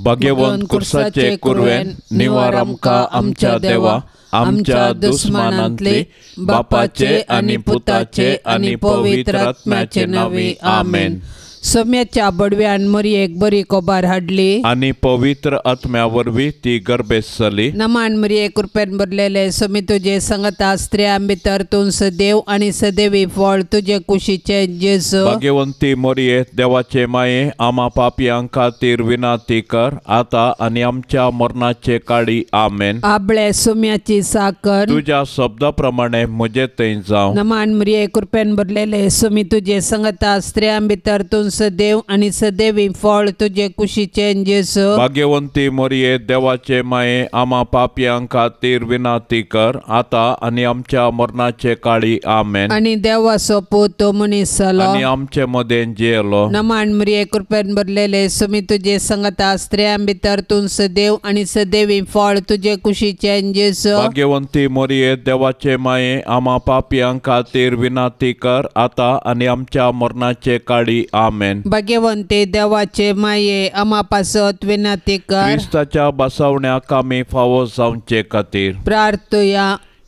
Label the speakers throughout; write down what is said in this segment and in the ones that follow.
Speaker 1: भाग्यवंत कुर्साचे कुरवेन निवार आमकां आमच्या देवा आमच्या दुस्मानांतली बापाचे आनी पुताचे आनी पवित्र आत्म्याचे नांवी आमेन.
Speaker 2: सोम्याच्या बडव्यान मरियेक बरी खबर हाडली
Speaker 1: आनी पवित्र आत्म्या वरवीं ती गर्भेस्त जाली.
Speaker 2: नमान मरिये कृपेन भरलेले सोमी तुजे संगता स्त्रियां भितर तूं सदैव आनी सदैवी फळ तुजे कुशीचे जेजू.
Speaker 1: भाग्यवंती मरिये देवाचे माये आमा पापयां खातीर विनंती कर आता आनी आमच्या मरणाचे काळी आमेन.
Speaker 2: आबळे सोम्याची साकर
Speaker 1: तुज्या शब्दा प्रमाणे म्हजे थंय जावं.
Speaker 2: नमान मरिये कृपेन भरलेले सोमी तुजे संगता स्त्रियां भितर तूं सदैव आनी सदैवी फळ तुजे कुशीचे जेजू.
Speaker 1: भाग्यवंती मरिये देवाचे माये आमा पापयां खातीर विनंती कर आता आनी आमच्या मरणाचे काळी आमेन.
Speaker 2: आनी देवाचो पूत तो मनीस जालो
Speaker 1: आनी आमचे मदें जियेलो.
Speaker 2: नमान मरिये कृपेन भरलेले सोमी तुजे संगता स्त्रियां भितर तूं सदैव आनी सदैवी फळ तुजे कुशीचे जेजू.
Speaker 1: भाग्यवंती मरिये देवाचे माये आमा पापयां खातीर विनंती कर आता आनी आमच्या मरणाचे काळी आमेन.
Speaker 2: भाग्यवंती देवाचे माये आमा पासत विनंती कर.
Speaker 1: क्रिस्ताच्या बसवण्याक आमी फावो जावचे खातीर
Speaker 2: प्रार्थुया.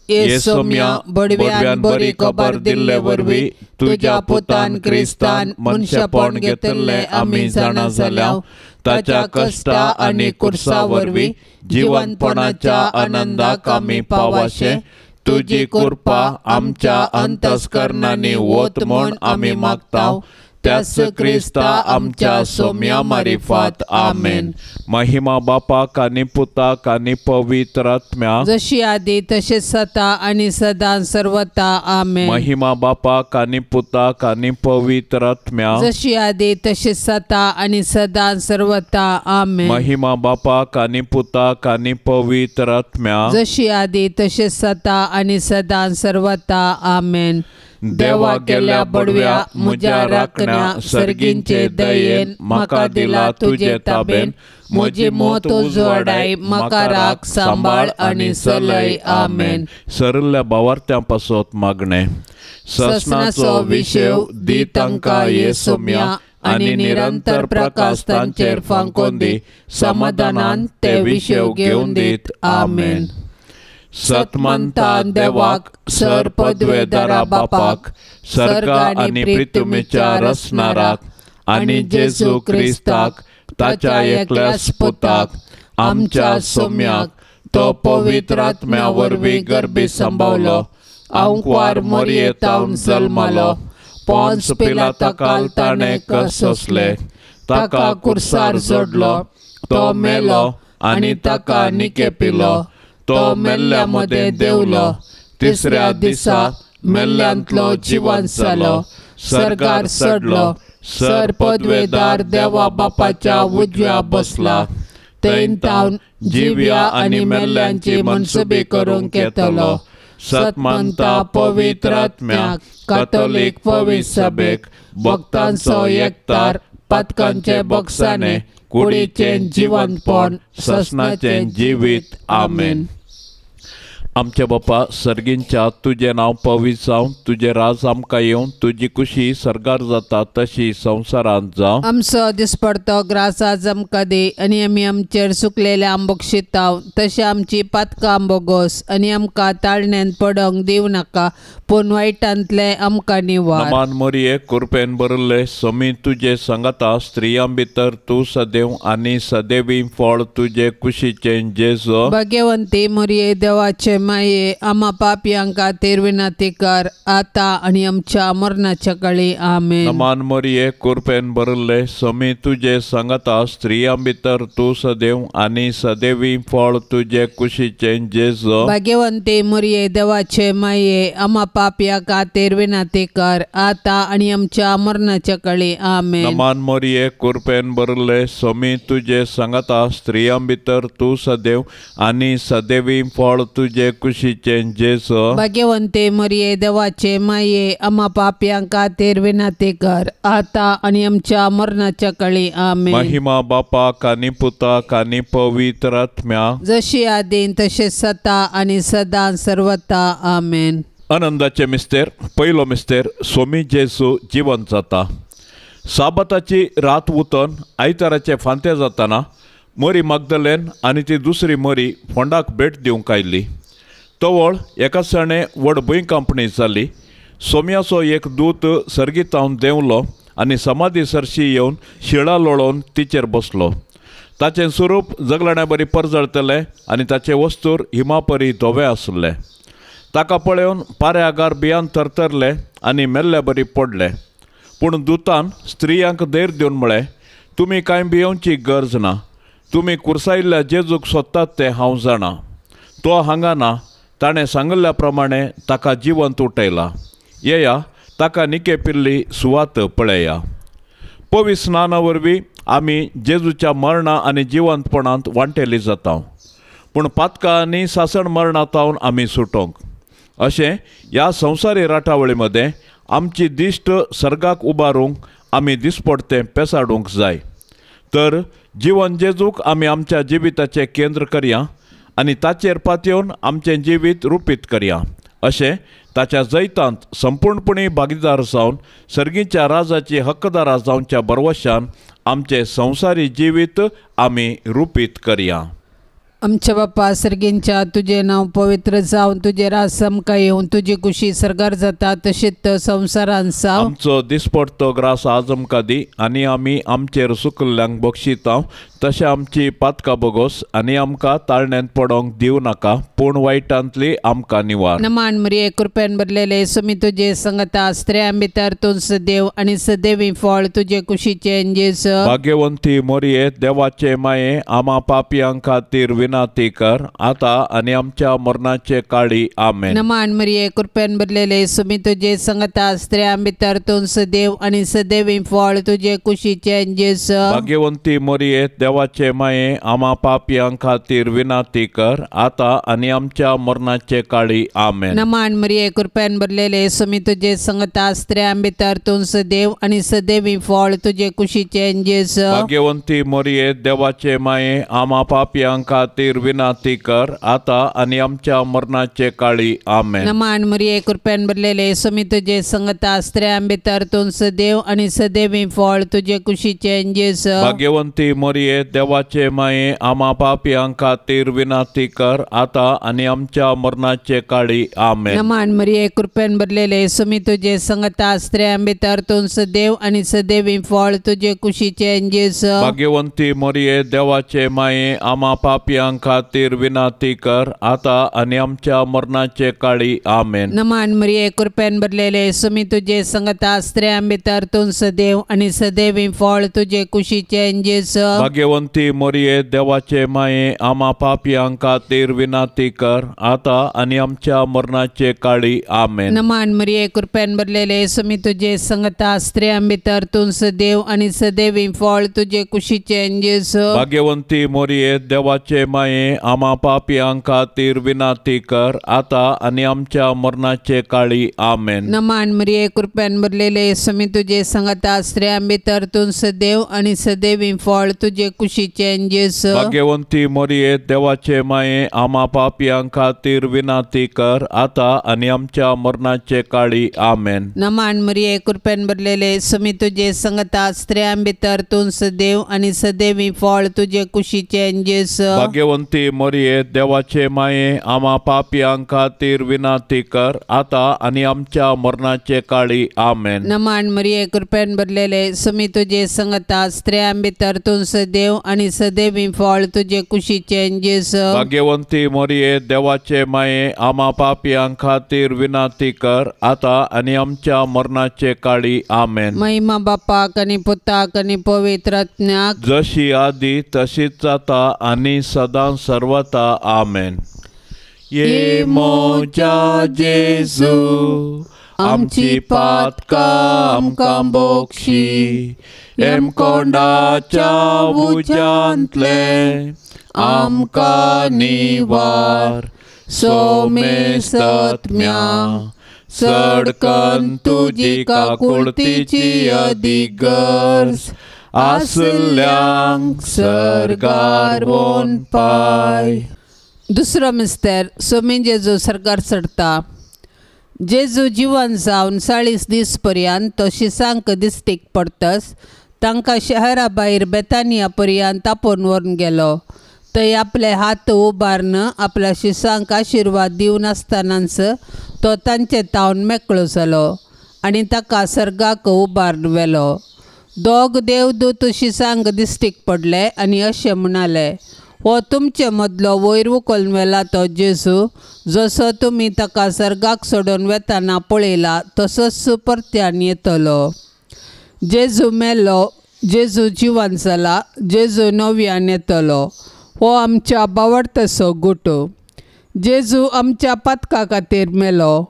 Speaker 2: ये सोम्या बडव्यान बरी खबर दिल्ले वरवीं तुज्या पुतान क्रिस्तान मनशेपण घेतिल्लें आमी जाणा जाल्या.
Speaker 1: ताच्या कश्टा आनी कुर्सा वरवीं जिवनपणाच्या आनंदाक आमी पावाशे तुजी कृपा आमच्या अंतस्करणांनी वत म्हूण आमी मागता. त्याच क्रिस्ता आमच्या सोम्या मारिफात आमेन. महिमा बापाक आनी पुताक आनी पवित्र आत्म्याक
Speaker 2: जशी आदी तशें सता आनी सदां सर्वता आमेन.
Speaker 1: महिमा बापाक आनी पुताक आनी पवित्र आत्म्याक
Speaker 2: जशी आदी तशें सता आनी सदां सर्वता आमेन.
Speaker 1: महिमा बापाक आनी पुताक आनी पवित्र आत्म्याक
Speaker 2: जशी आदी तशें सता आनी सदां सर्वता आमेन.
Speaker 1: देवा गेल्या बडव्या म्हज्या राखण्या सर्गींचे दयेन म्हाका दिला तुजे ताबेन म्हजी मोत उजवाडाय म्हाका राख सांबाळ आनी सलय आमेन. सरल्या बावार्थ्यां पासत मागणें. ससनाचो विशेव दी तांकां ये सोम्या आनी निरंतर प्रकाश तांचेर फांकोन दी समाधानान ते विशेव घेवन दीत आमेन. सतमंता देवाक सर पदवेदारा बापाक सर्गा आनी पृथ्वीच्या रचणाराक आनी जेजू क्रिस्ताक ताच्या एकल्याच पुताक आमच्या सोम्याक तो पवित्र आत्म्या वरवीं गर्भी सांबावलो आंकवार मोरयेतावन जल्मालो पोन्स पिलाता काल ताणें सोंसले ताका कुर्सार जोडलो तो मेलो आनी ताका निकेपिलो तो मेल्ल्या मदें देंवलो तिसऱ्या दिसा मेल्ल्यांतलो जिवन जालो सर्गार चडलो सर पदवेदार देवा बापाच्या उजव्या बसला थंय तावन जिव्या आनी मेल्ल्यांची मनसुबी करूंक येतलो. सतमंता पवित्र आत्म्याक कातोलीक पवित्र सभेक भक्तांचो एकतार पातकांचे बक्षाणे कुडीचें जिवनपण ससनाचें जिवीत आमेन. आमच्या बापा सर्गींच्या तुजें नांव पवित्र जावं तुजें राज आमकां येवं तुजी कुशी सर्गार जाता तशी संवसारांत जावं.
Speaker 2: आमचो दिसपडतो ग्रास आज आमकां दी आनी आमी आमचेर सुकलेल्या आंबोक शिताव तशें आमची पातकां आंबोगोस आनी आमकां ताळण्यांत पडोंक दिवं नाका पूण वायटांतलें आमकां निवार.
Speaker 1: नमान मरिये कृपेन भरिल्ले समी तुजे संगता स्त्रियां भितर तूं सदैव आनी सदैवी फळ तुजे कुशीचें जेजू.
Speaker 2: भाग्यवंती मरिये देवाचे माये आमा पापयां खातीर विनंती कर आता आनी आमच्या मरणाच्या काळी आमेन.
Speaker 1: नमान मरिये कृपेन भरिल्ले समी तुजे संगता स्त्रियां भितर तूं सदैव आनी सदैवी फळ तुजे कुशीचें जेजू.
Speaker 2: भाग्यवंती मरिये देवाचे माये आमा पापयां खातीर विनंती कर आता आनी आमच्या मरणाच्या काळी आमेन.
Speaker 1: नमान मरिये कृपेन भरिल्ले समी तुजे संगता स्त्रियां भितर तूं सदैव आनी सदैवी फळ तुजे कुशीचें जेजू.
Speaker 2: भाग्यवंती मरिये देवाचे माये आमा पापयां खातीर विनंती कर आता आनी आमच्या मरणाच्या काळी आमेन.
Speaker 1: महिमा बापाक आनी पुताक आनी पवित्र आत्म्याक
Speaker 2: जशी आदीन तशें सता आनी सदां सर्वता आमेन.
Speaker 1: आनंदाचे मिस्तेर पयलो मिस्तेर सोमी जेजू जिवंत जाता. साबाताची रात उतन आयताराचे फांते जाताना मरी मागदलेन आनी ती दुसरी मरी फोंडाक भेट दिवंक आयली. तवळ एका सणे व्हड भुंयकांपणी जाली. सोम्याचो एक दूत सर्गीतावन देंवलो आनी समाधी सरशी येवन शिळा लोळोवन तिचेर बसलो. ताचें स्वरूप जगलाण्या बरी परजळतलें आनी ताचें वस्तूर हिमापरी धवे आसले. ताका पळोवन पाऱ्यागार बियान थरथरले आनी मेल्ल्या बरी पडले. पूण दुतान स्त्रियांक धैर्य दिवन म्हळें, तुमी कांय भियोवची गरज ना. तुमी कुर्सायिल्ल्या जेजूक सोदतात तें हांव जाणा. तो हांगा ना, ताणें सांगिल्ल्या प्रमाणे ताका जिवंत उठयला. येया, ताका निकेपिल्ली सुवात पळया. पवित्र स्नाना वरवीं आमी जेजूच्या मरणा आनी जिवंतपणांत वांटेली जाता, पूण पातकां आनी सासण मरणांत आमी सुटोंक. अशें ह्या संवसारी राटावळी मदें आमची दिश्ट सर्गाक उबारूंक आमी दिसपडतें पेसाडूंक जाय. तर जिवन जेजूक आमी आमच्या जिविताचें केंद्र करया आनी ताचेर पातयेवन आमचें जिवीत रुपीत करया. अशें ताच्या जैतांत संपूर्णपणी भागीदार जावन सर्गीच्या राजाची हक्कदारा जावच्या बरवशान आमचें संवसारी जिवीत आमी रुपीत करया.
Speaker 2: आमच्या बापा सर्गींच्या, तुजें नांव पवित्र जावन, तुजें राज आमकां येवन, तुजी कुशी सर्गार जाता तशीच संवसारान जावं.
Speaker 1: आमचो दिसपडतो ग्रास आज आमकां दी आनी आमी आमचेर सुकल्ल्यांक बक्षितांव तशें आमची पातकां बोगोस आनी आमकां ताळण्यांत पडोंक दिवं नाका, पूण वायटांतली आमकां निवार.
Speaker 2: नमान मरिये, कृपेन भरलेले, सुमी तुजे संगता, स्त्रियां भितर तूं सदैव आनी सदैवी फळ तुजे कुशीचें जेजू.
Speaker 1: भाग्यवंती मोरये, देवाचे माये, आमा पापयां खातीर विनंती कर आता आनी आमच्या मरणाचे काळी. आमेन.
Speaker 2: नमान मरिये, कृपेन भरलेले, सुमी तुजे संगता, स्त्रियां भितर तूं सदैव आनी सदैवी फळ तुजे कुशीचें जेजू.
Speaker 1: भाग्यवंती मोरये, देवाचे माये, आमा पापयां खातीर विनंती कर आता आनी आमच्या मरणाचे काळी. आमेन.
Speaker 2: नमान मरिये, कृपेन भरलेले, सुमी तुजे संगता, स्त्रियां भितर तूं सदैव आनी सदैवी फळ तुजे कुशीचें जेजू.
Speaker 1: भाग्यवंती मोरये, देवाचे माये, आमा पापयां खातीर विनंती कर आता आनी आमच्या मरणाचे काळी. आमेन.
Speaker 2: नमान मरिये, कृपेन भरलेले, सुमी तुजे संगता, स्त्रियां भितर तूं सदैव आनी सदैवी फळ तुजे कुशीचें जेजू.
Speaker 1: भाग्यवंती मोरये, देवाचे माये, आमा पापयां खातीर विनंती कर आता आनी आमच्या मरणाचे काळी. आमेन.
Speaker 2: नमान मरिये, कृपेन भरलेले, सुमी तुजे संगता, स्त्रियां भितर तूं सदैव आनी सदैवी फळ तुजे कुशीचें जेजू.
Speaker 1: भाग्यवंती मोरये, देवाचे माये, आमा पापयां खातीर विनंती कर आता आनी आमच्या मरणाचे काळी. आमेन.
Speaker 2: नमान मरिये, कृपेन भरलेले, सुमी तुजे संगता, स्त्रियां भितर तूं सदैव आनी सदैवी फळ तुजे कुशीचें जेजू.
Speaker 1: भाग्यवंती मोरये, देवाचे माये, आमा पापयां खातीर विनंती कर आता आनी आमच्या मरणाचे काळी. आमेन.
Speaker 2: नमान मरिये, कृपेन भरलेले, सुमी तुजे संगता, स्त्रियां भितर तूं सदैव आनी सदैवी फळ तुजे कुशीचें जेजू.
Speaker 1: भाग्यवंती मोरये, देवाचे माये, आमा पापयां खातीर विनंती कर आता आनी आमच्या मरणाचे काळी. आमेन.
Speaker 2: नमान मरिये, कृपेन भरलेले, सुमी तुजे संगता, स्त्रियां भितर तूं सदैव आनी सदैवी फळ तुजे कुशीचें जेजू.
Speaker 1: भाग्यवंती मोरये, देवाचे माये, आमा पापयां खातीर विनंती कर आता आनी आमच्या मरणाचे काळी. आमेन.
Speaker 2: नमान मरिये, कृपेन भरलेले, सुमी तुजे संगता, स्त्रियां भितर तूं सदैव आनी सदैवी फळ तुजे कुशीचें जेजू.
Speaker 1: भाग्यवंती मोरये, देवाचे माये, आमा पापयां खातीर विनंती कर आता आनी आमच्या मरणाचे काळी. आमेन.
Speaker 2: नमान मरिये, कृपेन भरलेले, सुमी तुजे संगता, स्त्रियां भितर तूं सदैव आनी सदैवी फळ तुजे कुशीचें जेजू.
Speaker 1: भाग्यवंती मोरये, देवाचे माये, आमा पापयां खातीर विनंती कर आता आनी आमच्या मरणाचे काळी. आमेन.
Speaker 2: महिमा बापाक आनी पुताक आनी पवित्र आत्म्याक,
Speaker 1: जशी आदी तशीच जाता आनी सदां सर्वता. आमेन. ये मोजा जेजू, आमची पातकां आमकां बोक्षी, हेमकोंडाच्या उज्यांतले आमकां निवार, सोमेस्तत्म्या सडकन तुजी काकुळतीची अदीक गरज आसल्यांक सर्गार वोन पाय.
Speaker 2: दुसरो मिस्तर सोमी जेजू सरकार चडता. जेजू जिवन जावन 40 दीस पर्यंत तो शिसांक दिश्टीक पडतस तांकां शहरा भायर बेतानिया पर्यंत आपोवन व्हरून गेलो. थंय आपले हात उबारून आपल्या शिसांक आशिर्वाद दिवन आसतनाच तो तांचे तावन मेकळो जालो आनी ताका सर्गाक उबारून व्हेलो. दोग देवदूत शिसांक दिश्टीक पडले आनी अशें म्हणाले, हो तुमचे मदलो वयर उखलून व्हेला तो जेजू, जसो तुमी ताका सर्गाक सोडून वेतना पळयला तसोच परत्यान येतलो. जेजू मेलो, जेजू जिवन जाला, जेजू नव्यान येतलो. हो आमच्या बावडतसो गुटो. जेजू आमच्या पातका खातीर मेलो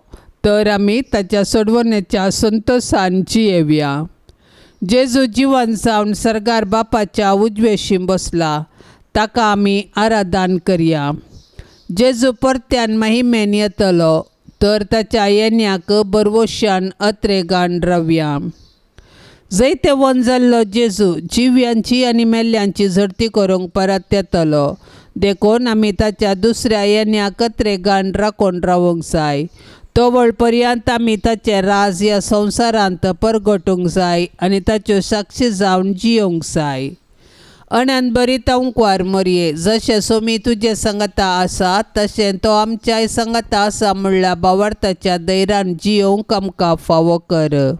Speaker 2: तर आमी ताच्या सोडवणेच्या संतोशान जियेवया. जेजू जिवन जावन सर्गार बापाच्या उजवेशी बसला, ताका आमी आराधन करया. जेजू परत्यान महिमेन येतलो तर ताच्या येण्याक बरवशान अत्रेगान रावया. जैतेवन जाल्लो जेजू जिव्यांची आनी मेल्ल्यांची झडती करूंक परत येतलो, देखून आमी ताच्या दुसऱ्या येण्याक अत्रेगान राखून रावंक जाय. तोवळ पर्यंत आमी ताचें राज ह्या संवसारांत परगटूंक जाय आनी ताच्यो साक्षी जावन जियोंक जाय. अनंत बरी अंकवार मरये, जशें सोमी तुजे संगता आसा तशें तो आमच्याय संगता आसा म्हणल्यार बावडताच्या धैर्यान जियोंक आमकां फावो कर.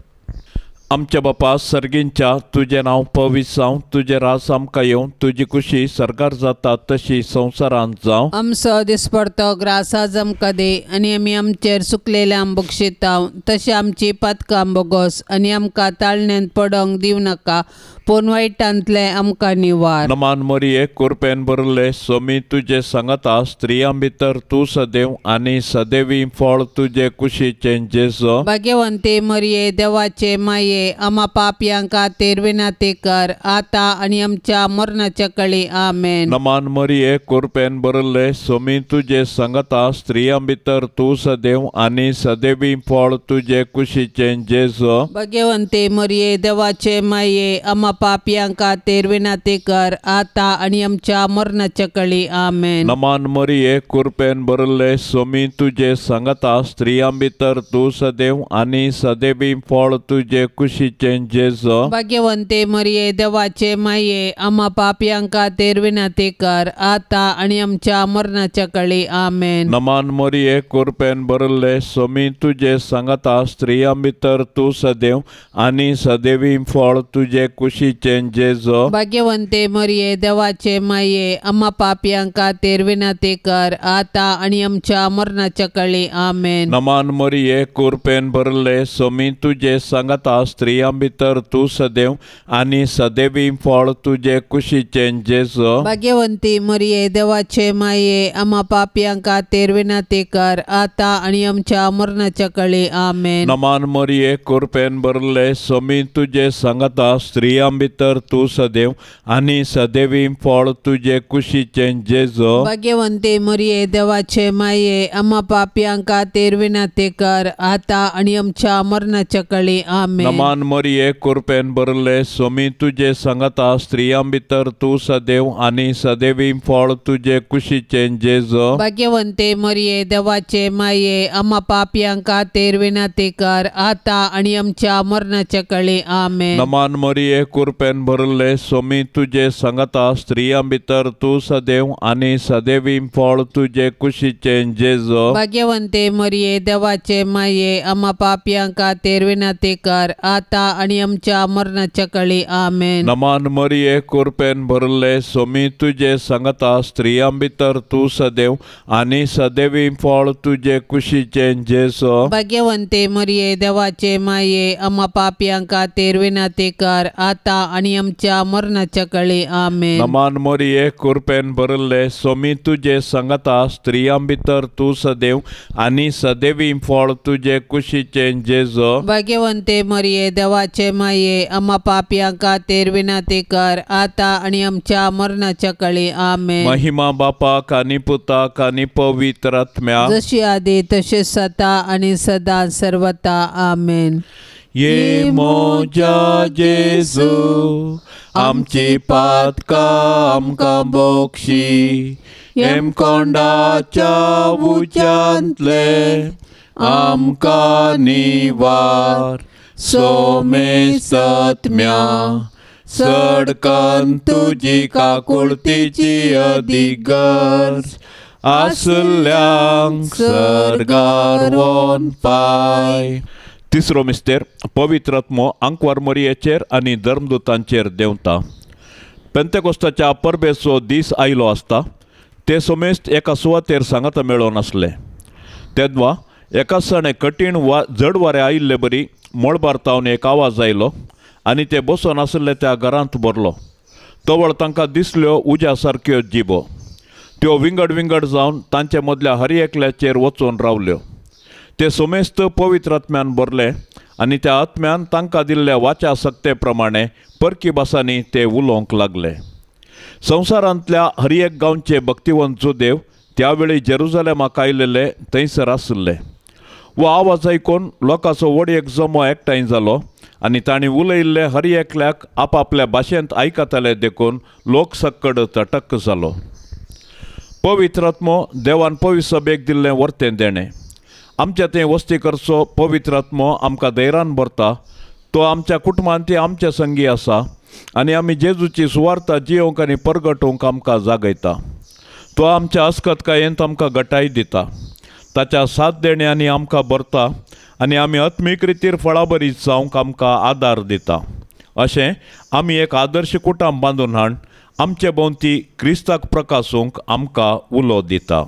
Speaker 1: आमच्या बापा सर्गींच्या, तुजें नांव पवित्र जावं, तुजें राज आमकां येवं, तुजी खुशी सर्गार जाता तशी संवसारांत जावं.
Speaker 2: आमचो दिसपडतो ग्रास आज आमकां दी आनी आमी आमचेर सुकलेल्या बक्षिता तशें आमची पातकां बोगोस आनी आमकां ताळण्यांत पडोंक दिवं नाका, पूण वायटांतलें आमकां निवार.
Speaker 1: नमान मरिये, कृपेन भरले, सोमी तुजे सांगता, स्त्रियां भितर तूं सदैव आनी सदैवी फळ तुजे कुशीचें जेजू.
Speaker 2: भाग्यवंती मरिये, देवाचे माये, आमा पापयां खातीर विनंती कर आतां आनी आमच्या मरणाच्या कळी. आमेन.
Speaker 1: नमान मरिये, कृपेन भरले, सोमी तुजे सांगता, स्त्रियां भितर तूं सदैव आनी सदैवी फळ तुजे कुशीचें जेजू.
Speaker 2: भाग्यवंती मरिये, देवाचे माये, आमा पापयां खातीर विनंती कर आतां आनी आमच्या मरणाच्या कळी. आमेन.
Speaker 1: नमान मरिये, कृपेन भरले, सोमी तुजे सांगता, स्त्रियां भितर तूं सदैव आनी सदैवी फळ तुजे कुशीचें जेजू.
Speaker 2: भाग्यवंती मरिये, देवाचे माये, आमा पापयां खातीर विनंती कर आतां आनी आमच्या मरणाच्या कळी. आमेन.
Speaker 1: नमान मरिये, कृपेन भरले, सोमी तुजे सांगता, स्त्रियां भितर तूं सदैव आनी सदैवी फळ तुजे कुशीचें जेजू.
Speaker 2: भाग्यवंती मरिये, देवाचे माये, आमा पापयां खातीर विनंती कर आतां आनी आमच्या मरणाच्या कळी. आमेन.
Speaker 1: नमान मरिये, कृपेन भरले, सोमी तुजे सांगता, स्त्रियां भितर तूं सदैव आनी सदैवी फळ तुजे कुशीचें जेजू.
Speaker 2: भाग्यवंती मरिये, देवाचे माये, आमा पापयां खातीर विनंती कर आतां आनी आमच्या मरणाच्या कळी. आमेन.
Speaker 1: नमान मरिये, कृपेन भरले, सोमी तुजे सांगता, स्त्रियां भितर तूं सदैव आनी सदैवी फळ तुजे कुशीचें जेजू.
Speaker 2: भाग्यवंती मरिये, देवाचे माये, आमा पापयां खातीर विनंती कर आतां आनी आमच्या मरणाच्या कळी. आमेन.
Speaker 1: नमान मरिये, कृपेन भरले, सोमी तुजे सांगता, स्त्रियां भितर तूं सदैव आनी सदैवी फळ तुजे कुशीचें जेजू.
Speaker 2: भाग्यवंती मरिये, देवाचे माये, आमा पापयां खातीर विनंती कर आतां आनी आमच्या मरणाच्या कळी. आमेन.
Speaker 1: नमान मरिये, कृपेन भरले, सोमी तुजे सांगता, स्त्रियां भितर तूं सदैव आनी सदैवी फळ तुजे कुशीचें जेजू.
Speaker 2: भाग्यवंती मरिये, देवाचे माये, आमा पापयां खातीर विनंती कर आतां आनी आमच्या मरणाच्या कळी. आमेन.
Speaker 1: नमान मरिये, कृपेन भरले, सोमी तुजे सांगता, स्त्रियां भितर तूं सदैव आनी सदैवी फळ तुजे कुशीचें जेजू.
Speaker 2: भाग्यवंती मरिये, देवाचे माये, आमा पापयां खातीर विनंती कर आतां आनी आमच्या मरणाच्या कळी. आमेन.
Speaker 1: नमान मरिये, कृपेन भरले, सोमी तुजे सांगता, स्त्रियां भितर तूं सदैव आनी सदैवी फळ तुजे कुशीचें जेजू.
Speaker 2: भाग्यवंती मरिये, देवाचे माये, आमा पापयां खातीर विनंती कर आतां आनी आमच्या मरणाच्या कळी. आमेन.
Speaker 1: महिमा बापाक आनी पुताक आनी पवित्र आत्म्याक,
Speaker 2: जशी आदी तशें सता आनी सदा सर्वता. आमेन.
Speaker 1: ये मोजा जेजू, आमची पातकां आमकां बक्षी, हेमकोंडाच्या उज्यांतले आमकां निवार, सोमेसत्म्या चडकन तुजी काकुळतीची अदीक गरज आसल्यांक सर्गार वोन पाय. तिसरो मिस्तेर पवित्र आत्मो आंकवार मरियेचेर आनी धर्मदूतांचेर देंवता. पेंतेकोस्ताच्या परबेचो दीस आयलो आसता ते समेस्त एका सुवातेर सांगाता मेळोन आसले. तेदवा एका सणे कठीण वा जड वारें आयिल्ले बरी मळबार तावन एक आवाज आयलो आनी ते बसून आशिल्ले त्या घरांत भरलो. तवळ तांकां दिसल्यो उज्या सारक्यो जिबो. त्यो विंगड विंगड जावन तांचे मदल्या हर एकल्याचेर वचून रावल्यो. ते समेस्त पवित्र आत्म्यान भरले आनी त्या आत्म्यान तांकां दिल्ल्या वाचा सक्ते प्रमाणे परकी भासांनी ते उलोवंक लागले. संवसारांतल्या हर एक गांवचे भक्तिवंत जुदेव त्यावेळी जेरुजलेमाक आयिल्ले थंयसर आशिल्ले. वो आवाज आयकून लोकांचो व्हड एक जमो एकठांय जालो आनी तांणी उलयिल्ले हर एकल्याक आपापल्या भाशेंत आयकताले देखून लोक सक्कड तटक जालो. पवित्र आत्मो देवान पवित्र सभेक दिल्लें वर्तें देणें. आमच्या थंय वस्ती करचो पवित्र आत्मो आमकां धैर्यान भरता. तो आमच्या कुटुंबांत ती आमच्या संगी आसा आनी आमी जेजूची सुवार्ता जियोवंक आनी परगटोवंक आमकां जागयता. तो आमच्या अस्कतकायेंत आमकां गटाय दिता. ताच्या साथ देण्यांनी आमकां भरता आनी आमी आत्मीक रितीर फळाबरी जावंक आमकां आदार दिता. अशें आमी एक आदर्श कुटुंब बांदून हाड आमचे भोंवती क्रिस्ताक प्रकासूंक आमकां उलो दिता.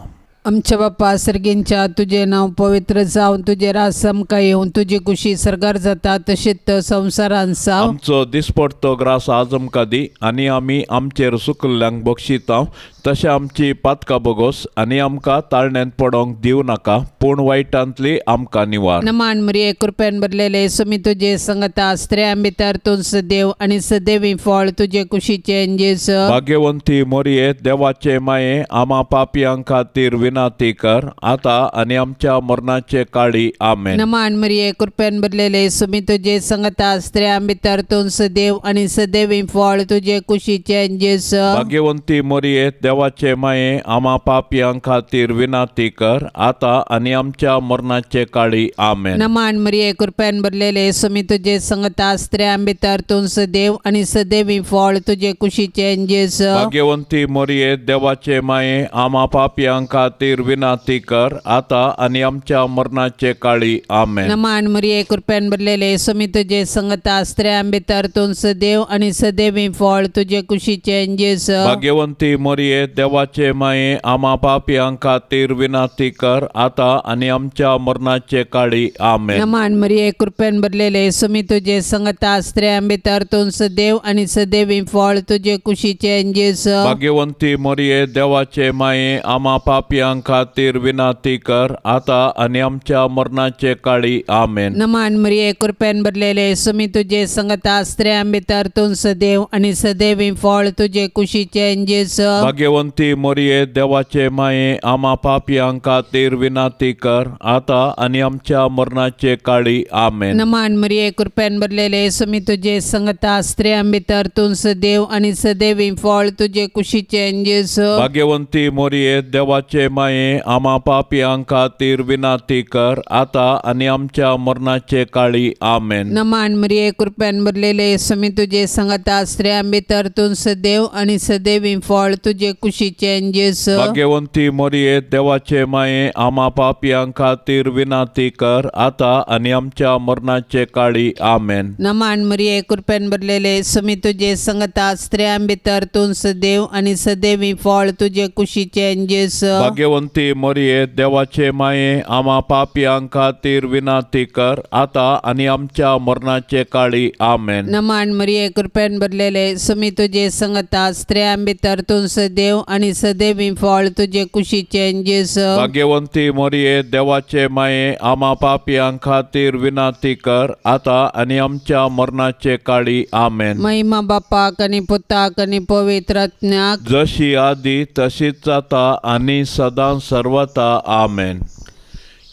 Speaker 2: आमच्या बापा सर्गींच्या तुजें नांव पवित्र जावं, तुजें राज आमकां येवं, तुजी कुशी सर्गार जाता तशीच संवसारांत जावं.
Speaker 1: आमचो दिसपडतो ग्रास आज आमकां दी आनी आमी आमचेर सुकल्ल्यांक बक्षिता तशें आमची पातकां बोगोस आनी आमकां ताळण्यांत पडोंक दिवं नाका पूण वायटांतली आमकां निवार.
Speaker 2: नमान मरिये कृपेन भरलेले सुमी तुजे संगता, स्त्रियां भितर तूं सदैव आनी सदैवी फळ तुजे कुशीचें जेजू.
Speaker 1: भाग्यवंती मोरये देवाचे माये आमा पापयां खातीर विनंती कर आता आनी आमच्या मरणाचे काळी. आमेन.
Speaker 2: नमान मरिये कृपेन भरलेले सुमी तुजे संगता, स्त्रियां भितर तूं सदैव आनी सदैवी फळ तुजे कुशीचें जेजू.
Speaker 1: भाग्यवंती मोरये देवाचे माये आमा पापयां खातीर विनंती कर आता आनी आमच्या मरणाचे काळी. आमेन.
Speaker 2: नमान मरिये कृपेन भरलेले सुमी तुजे संगता, स्त्रियां भितर तूं सदैव आनी सदैवी फळ तुजे कुशीचें जेजू.
Speaker 1: भाग्यवंती मोरये देवाचे माये आमा पापयां खातीर विनंती कर आता आनी आमच्या मरणाचे काळी. आमेन.
Speaker 2: नमान मरिये कृपेन भरलेले सुमी तुजे संगता, स्त्रियां भितर तूं सदैव आनी सदैवी फळ तुजे कुशीचें जेजू.
Speaker 1: भाग्यवंती मोरये देवाचे माये आमा पापयां खातीर विनंती कर आता आनी आमच्या मरणाचे काळी. आमेन.
Speaker 2: नमान मरिये कृपेन भरलेले सुमी तुजे संगता, स्त्रियां भितर तूं सदैव आनी सदैवी फळ तुजे कुशीचें जेजू.
Speaker 1: भाग्यवंती मोरये देवाचे माये आमा पापयां खातीर विनंती कर आता आनी आमच्या मरणाचे काळी. आमेन.
Speaker 2: नमान मरिये कृपेन भरलेले सुमी तुजे संगता, स्त्रियां भितर तूं सदैव आनी सदैवी फळ तुजे कुशीचें जेजू.
Speaker 1: भाग्यवंती मोरये देवाचे माये आमा पापयां खातीर विनंती कर आता आनी आमच्या मरणाचे काळी. आमेन.
Speaker 2: नमान मरिये कृपेन भरलेले सुमी तुजे संगता, स्त्रियां भितर तूं सदैव आनी सदैवी फळ तुजे कुशीचें जेजू.
Speaker 1: भाग्यवंती मोरये देवाचे माये आमा पापयां खातीर विनंती कर आता आनी आमच्या मरणाचे काळी. आमेन.
Speaker 2: नमान मरिये कृपेन भरलेले सुमी तुजे संगता, स्त्रियां भितर तूं सदैव आनी सदैवी फळ तुजे कुशीचें जेजू.
Speaker 1: भाग्यवंती मोरये देवाचे माये आमा पापयां खातीर विनंती कर आता आनी आमच्या मरणाचे काळी. आमेन.
Speaker 2: नमान मरिये कृपेन भरलेले सुमी तुजे संगता, स्त्रियां भितर तूं सदैव आनी सदैवी फळ तुजे कुशीचें जेजू.
Speaker 1: भाग्यवंती मोरये देवाचे माये आमा पापयां खातीर विनंती कर आता आनी आमच्या मरणाचे काळी. आमेन.
Speaker 2: नमान मरिये कृपेन भरलेले सुमी तुजे संगता, स्त्रियां भितर तूं सदैव आनी सदैवी फळ तुजे कुशीचें जेजू.
Speaker 1: भाग्यवंती मोरये देवाचे माये आमा पापयां खातीर विनंती कर आता आनी आमच्या मरणाचे काळी. आमेन.
Speaker 2: महिमा बापाक आनी पुताक आनी पवित्र आत्म्याक,
Speaker 1: जशी आदी तशीच जाता आनी सदां सर्वता. आमेन.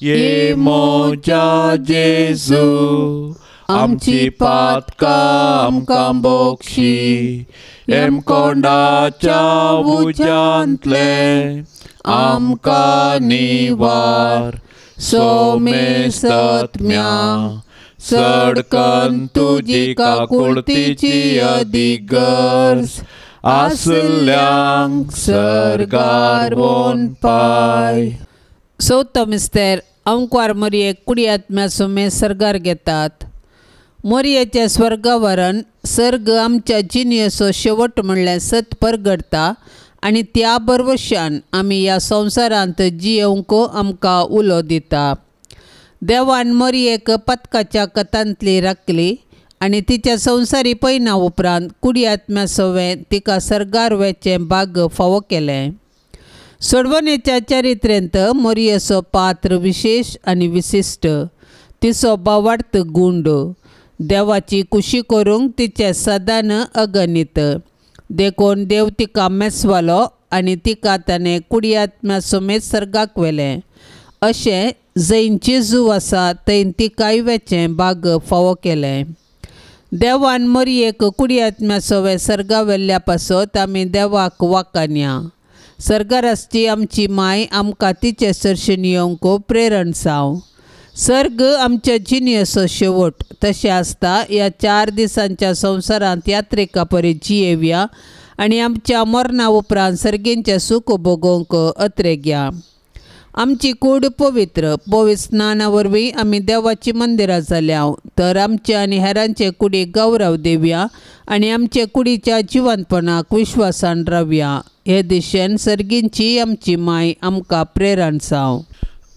Speaker 1: ये मोजा जेजू आमची पातकां आमकां बोक्षी, हेमकोंडाच्या उज्यांतले आमकां निवार, सोमेस्तत्म्या चड कन्न तुजी काकुळतीची अदीक गरज आसल्यांक सर्गार व्हरून पाय.
Speaker 2: चवथो मिस्तेर अंकवार मोरयेक कुडी आत्म्या सुमे सर्गार घेतात. मोरयेचें स्वर्गावरण सर्ग आमच्या जिणेचो शेवट म्हणल्यार सत परगडटा आनी त्या बरवशान आमी ह्या संवसारांत जियेवंक आमकां उलो दिता. देवान मोरयेक पतकाच्या कथांतली राखली आनी तिच्या संवसारी पयना उपरांत कुडी आत्म्या सवें तिका सर्गार वेचें भाग फावो केलें. सोडवणेच्या चरित्रेंत मोरयेचो पात्र विशेश आनी विशिश्ट. तिचो भावार्थ गुंड देवाची कुशी करूंक तिचें सदान अगणीत. देखून देव तिका मेसवालो आनी तिका ताणें कुडी आत्म्या समेत सर्गाक व्हेलें. अशें जंय जेजू आसा थंय तिकाय वेचें भाग फावो केलें. देवान मोरयेक कुडी आत्म्या सवें सर्गा व्हेल्ल्या पासत आमी देवाक वाखाणया. सर्गार आसची आमची माय आमकां तिचे सरशीन येवंक प्रेरण जावं. सर्ग आमच्या जिणेचो शेवट तशें आसता ह्या 4 दिसांच्या संवसारांत यात्रेका परी जियेवया आनी आमच्या मरणा उपरांत सर्गींचें सूख भोगोवंक अत्रेगया. आमची कूड पवित्र पवित्र स्नाना वरवीं आमी देवाची मंदिरां जाल्या तर आमचे आनी हेरांचे कुडीक गौरव दिवया आनी आमचे कुडीच्या जिवंतपणाक विश्वासान रावया. हे दिशेन सर्गींची आमची माय आमकां प्रेरण जावं.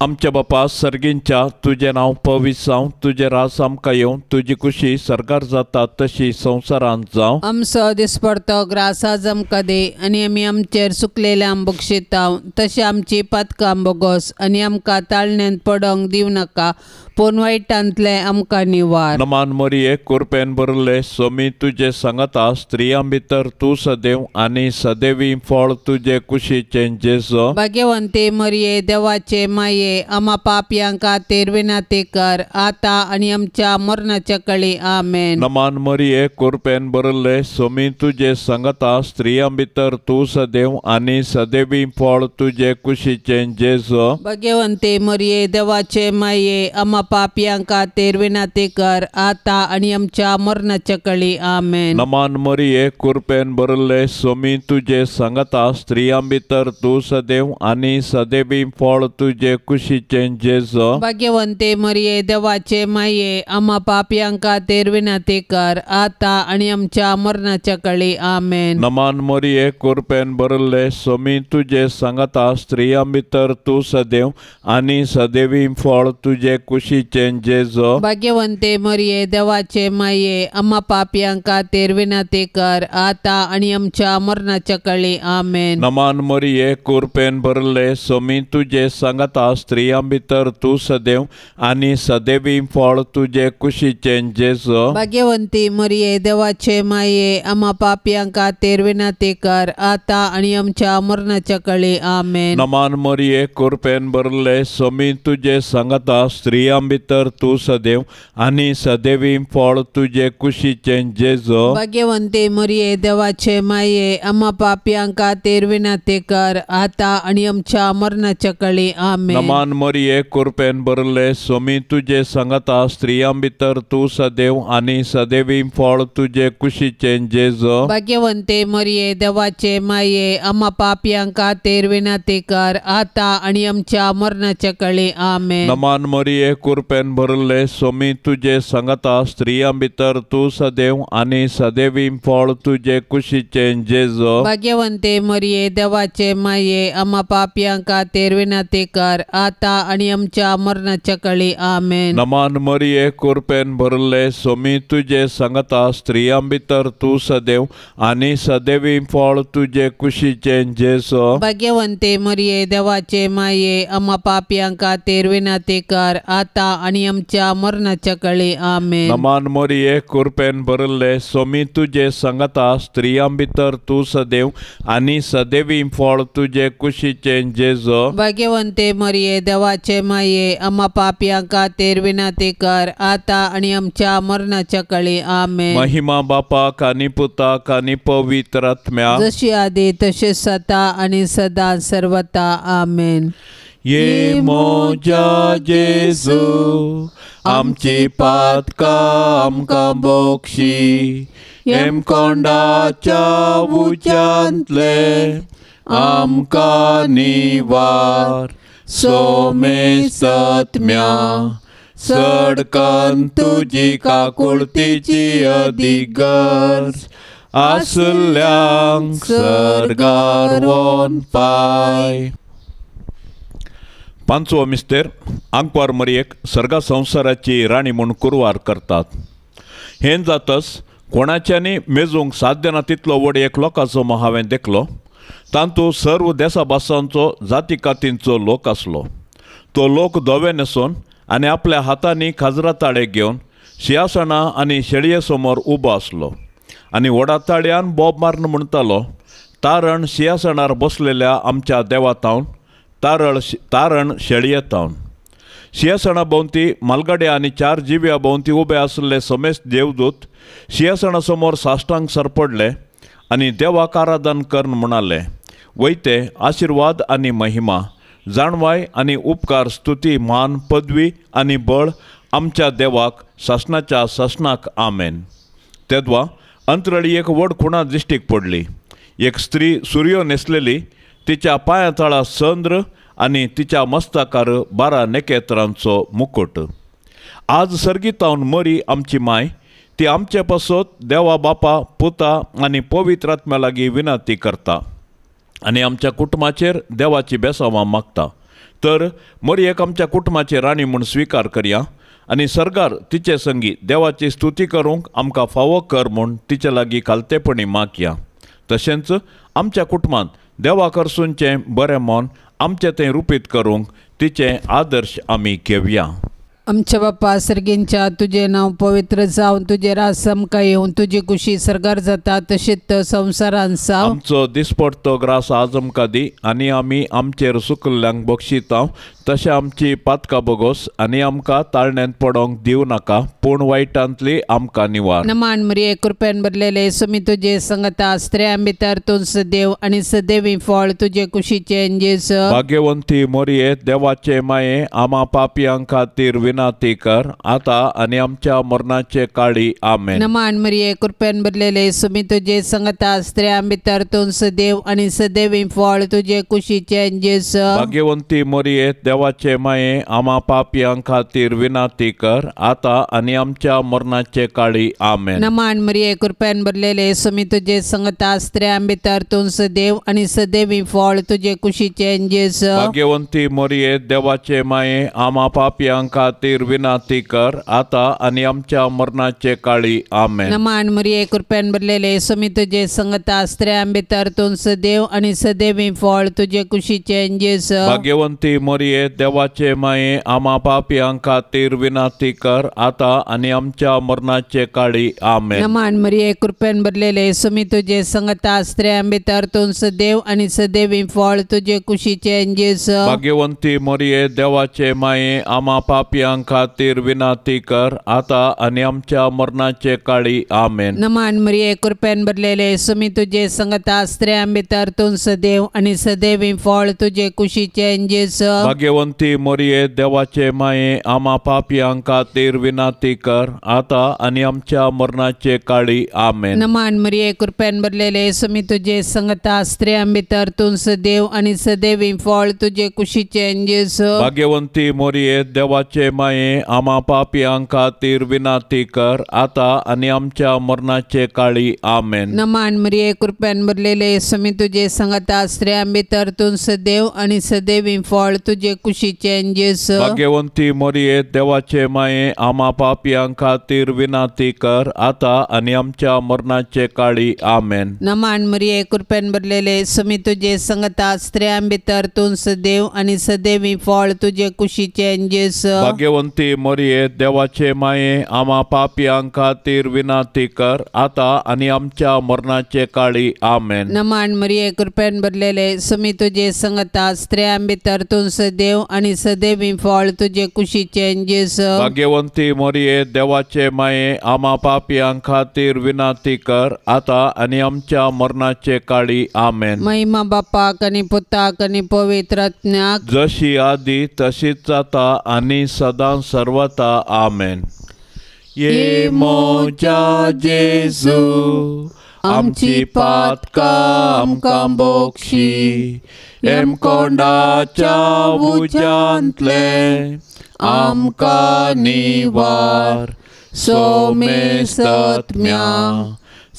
Speaker 1: आमच्या बापा सर्गींच्या तुजें नांव पवित्र जावं, तुजें राज आमकां येवं, तुजी कुशी सर्गार जाता तशी संवसारांत जावं.
Speaker 2: आमचो दिसपडतो ग्रास आज आमकां दी आनी आमी आमचेर सुकलेल्या बक्षितां तशें आमची पातकां बोगोस आनी आमकां ताळण्यांत पडोंक दिवं नाका पूण वायटांतलें आमकां निवार.
Speaker 1: नमान मोरये कुरपेन भरले सोमी तुजे सांगाता, स्त्रियां भितर तूं सदैव आनी सदैवी फळ तुजे कुशीचें जेजू.
Speaker 2: भाग्यवंती मोरये देवाचे माये आमा पापयां खातीर विनंती कर आतां आनी आमच्या मरणाच्या कळी. आमेन.
Speaker 1: नमान मोरये कुरपेन भरले सोमी तुजे सांगाता, स्त्रियां भितर तूं सदैव आनी सदैवी फळ तुजे कुशीचें जेजू.
Speaker 2: भाग्यवंती मोरये देवाचे माये आमा पापयां खातीर विनंती कर आतां आनी आमच्या मरणाच्या कळी. आमेन.
Speaker 1: नमान मोरये कुरपेन भरले सोमी तुजे सांगाता, स्त्रियां भितर तूं सदैव आनी सदैवी फळ तुजे कुशीचें जेजू.
Speaker 2: भाग्यवंती मोरये देवाचे माये आमा पापयां खातीर विनंती कर आतां आनी आमच्या मरणाच्या कळी. आमेन.
Speaker 1: नमान मोरये कुरपेन भरले सोमी तुजे सांगाता, स्त्रियां भितर तूं सदैव आनी सदैवी फळ तुजे कुशीचें जेजू.
Speaker 2: भाग्यवंती मोरये देवाचे माये आमा पापयां खातीर विनंती कर आतां आनी आमच्या मरणाच्या कळी. आमेन.
Speaker 1: नमान मोरये कुरपेन भरले सोमी तुजे सांगाता, स्त्रियां भितर तूं सदैव आनी सदैवी फळ तुजे कुशीचें जेजू.
Speaker 2: भाग्यवंती मोरये देवाचे माये आमा पापयां खातीर विनंती कर आतां आनी आमच्या मरणाच्या कळी. आमेन.
Speaker 1: नमान मोरये कुरपेन भरले सोमी तुजे सांगाता, स्त्रियां भितर तूं सदैव आनी सदैवी फळ तुजे कुशीचें जेजू.
Speaker 2: भाग्यवंती मोरये देवाचे माये आमा पापयां खातीर विनंती कर आतां आनी आमच्या मरणाच्या कळी. आमेन.
Speaker 1: नमान मोरये कुरपेन भरले सोमी तुजे सांगाता, स्त्रियां भितर तूं सदैव आनी सदैवी फळ तुजे कुशीचें जेजू.
Speaker 2: भाग्यवंती मोरये देवाचे माये आमा पापयां खातीर विनंती कर आतां आनी आमच्या मरणाच्या कळी. आमेन.
Speaker 1: नमान मोरये कुरपेन भरले सोमी तुजे सांगाता, स्त्रियां भितर तूं सदैव आनी सदैवी फळ तुजे कुशीचें जेजू.
Speaker 2: भाग्यवंती मोरये देवाचे माये आमा पापयां खातीर विनंती कर आतां आनी आमच्या मरणाच्या कळी. आमेन.
Speaker 1: नमान मोरये कुरपेन भरले सोमी तुजे सांगाता, स्त्रियां भितर तूं सदैव आनी सदैवी फळ तुजे कुशीचें जेजू.
Speaker 2: भाग्यवंती मोरये देवाचे माये आमा पापयां खातीर विनंती कर आतां आनी आमच्या मरणाच्या कळी. आमेन.
Speaker 1: नमान मोरये कुरपेन भरले सोमी तुजे सांगाता, स्त्रियां भितर तूं सदैव आनी सदैवी फळ तुजे कुशीचें जेजू.
Speaker 2: भाग्यवंती मोरये देवाचे माये आमा पापयां खातीर विनंती कर आतां आनी आमच्या मरणाच्या कळी. आमेन.
Speaker 1: महिमा बापाक आनी पुताक आनी पवित्र आत्म्याक,
Speaker 2: जशी आदी तशें सदा आनी सदा सर्वता. आमेन.
Speaker 1: ये मोजा जेजू आमची पातकां आमकां बक्षी हेमकोंडाच्या उज्यांतले आमकां निवार सोमेस्तत्म्या सडकन तुजी काकुळतीची अदीक गरज आसल्यांक सर्गार वोन पाय. पांचवो मिस्तेर आंकवार मरयेक सर्गा संवसाराची राणी म्हूण कुरवार करतात. हें जातच कोणाच्यांनी मेजूंक साध्य ना तितलो व्हड एक लोकांचो हांवें देखलो. तांतू सर्व देसा भासांचो जाती कातींचो लोक आसलो. तो लोक धवे न्हेसून आनी आपल्या हातांनी खाजरा ताळे घेवन शिंयासणां आनी शेळये समोर उबो आसलो आनी व्हडा ताळयान बोब मारून म्हणटालो, तारण शिंयासणार बसलेल्या आमच्या देवा तावन, तारण शेळये तावन. शिंयासणा भोंवती मालगाड्या आनी चार जिव्या भोंवती उबे आसले समेस्त देवदूत शिंयासणा समोर साश्टांक सरपडले आनी देवाक आराधन करून म्हणाले, वयते आशिर्वाद आनी महिमा, जाणवाय आनी उपकार, स्तुती, मान, पदवी आनी बळ आमच्या देवाक सासणाच्या सासणाक, आमेन. तेदवा अंतरळी एक व्हड खुणा दिश्टीक पडली. एक स्त्री सुर्यो न्हेसलेली, तिच्या पांया तळा चंद्र आनी तिच्या मस्तकार 12 नखेत्रांचो मुकुट. आज सर्गीतावन मरी आमची माय, ती आमचे पासत देवा बापा, पुता आनी पवित्र आत्म्या लागीं विनंती करता आनी आमच्या कुटुंबाचेर देवाची बेसावां मागता. तर मरयेक आमच्या कुटुंबाची राणी म्हूण स्विकार करया आनी सरकार तिचे संगी देवाची स्तुती करूंक आमकां फावो कर म्हूण तिचे लागीं खालतेपणी मागया. तशेंच आमच्या कुटुंबांत देवा करसूनचें बरें मन आमचें तें रुपीत करूंक तिचें आदर्श आमी घेवया.
Speaker 2: आमच्या बापा सर्गींच्या तुजें नांव पवित्र जावन, तुजें राज आमकां येवन, तुजी कुशी सर्गार जाता तशीच संवसारान जावं.
Speaker 1: आमचो दिसपडतो ग्रास आज आमकां दी आनी आमी आमचेर सुकल्ल्यांक बक्षितांव तशें आमची पातकां बगोस आनी आमकां ताळण्यांत पडोंक दिवं नाका, पूण वायटांतली आमकां निवार.
Speaker 2: नमान मरिये, कृपेन भरलेले, सुमी तुजे संगता, स्त्रियां भितर तूं सदैव आनी सदैवी फळ तुजे कुशीचें जेजू.
Speaker 1: भाग्यवंती मरिये, देवाचे माये, आमा पापयां खातीर विनंती कर आता आनी आमच्या मरणाचे काळी, आमेन.
Speaker 2: नमान मरिये, कृपेन भरलेले, सुमी तुजे संगता, स्त्रियां भितर तूं सदैव आनी सदैवी फळ तुजे कुशीचें जेजू.
Speaker 1: भाग्यवंती मरिये, देवाचे माये, आमा पापयां खातीर विनंती कर आता आनी आमच्या मरणाचे काळी, आमेन.
Speaker 2: नमान मरिये, कृपेन भरलेले, सुमी तुजे संगता, स्त्रियां भितर तूं सदैव आनी सदैवी फळ तुजे कुशीचें जेजू.
Speaker 1: भाग्यवंती मरिये, देवाचे माये, आमा पापयां खातीर विनंती कर आता आनी आमच्या मरणाचे काळी, आमेन.
Speaker 2: नमान मरिये, कृपेन भरलेले, सुमी तुजे संगता, स्त्रियां भितर तूं सदैव आनी सदैवी फळ तुजे कुशीचें जेजू.
Speaker 1: भाग्यवंती मरिये, देवाचे माये, आमा पापयां खातीर विनंती कर आता आनी आमच्या मरणाचे काळी, आमेन.
Speaker 2: नमान मरिये, कृपेन भरलेले, सुमी तुजे संगता, स्त्रियां भितर तूं सदैव आनी सदैवी फळ तुजे कुशीचें जेजू.
Speaker 1: भाग्यवंती मरिये, देवाचे माये, आमा पापयां खातीर विनंती कर आता आनी आमच्या मरणाचे काळी, आमेन.
Speaker 2: नमान मरिये, कृपेन भरलेले, सुमी तुजे संगता, स्त्रियां भितर तूं सदैव आनी सदैवी फळ तुजे कुशीचें जेजू.
Speaker 1: भाग्यवंती मरिये, देवाचे माये, आमा पापयां खातीर विनंती कर आता आनी आमच्या मरणाचे काळी, आमेन.
Speaker 2: नमान मरिये, कृपेन भरलेले, सुमी तुजे संगता, स्त्रियां भितर तूं सदैव आनी सदैवी फळ तुजे कुशीचें जेजू.
Speaker 1: भाग्यवंती मरिये, देवाचे माये, आमा पापयां खातीर विनंती कर आता आनी आमच्या मरणाचे काळी, आमेन.
Speaker 2: नमान मरिये, कृपेन भरलेले, सुमी तुजे संगता, स्त्रियां भितर तूं सदैव आनी सदैवी फळ तुजे कुशीचें जेजू.
Speaker 1: भाग्यवंती मरिये, देवाचे माये, आमा पापयां खातीर विनंती कर आता आनी आमच्या मरणाचे काळी, आमेन.
Speaker 2: नमान मरिये, कृपेन भरलेले, सुमी तुजे संगता, स्त्रियां भितर तूं सदैव आनी सदैवी फळ तुजे कुशीचें जेजू.
Speaker 1: भाग्यवंती मरिये, देवाचे माये, आमा पापयां खातीर विनंती कर आता आनी आमच्या मरणाचे काळी, आमेन.
Speaker 2: नमान मरिये, कृपेन भरलेले, सुमी तुजे संगता, स्त्रियां भितर तूं सदैव देव आनी सदैवी फळ तुजे कुशीचें जेजू.
Speaker 1: भाग्यवंती मोरये देवाचे माये आमा पापयां खातीर विनंती कर आतां आनी आमच्या मरणाचे काळी. आमेन.
Speaker 2: महिमा बापाक आनी पुताक आनी पवित्र आत्म्याक,
Speaker 1: जशी आदी तशीच जाता आनी सदां सर्वता. आमेन. ये मोजा जेजू आमची पातकां आमकां बोक्षी, हेमकोंडाच्या उज्यांतलें आमकां निवार. सोमेस्तत्म्या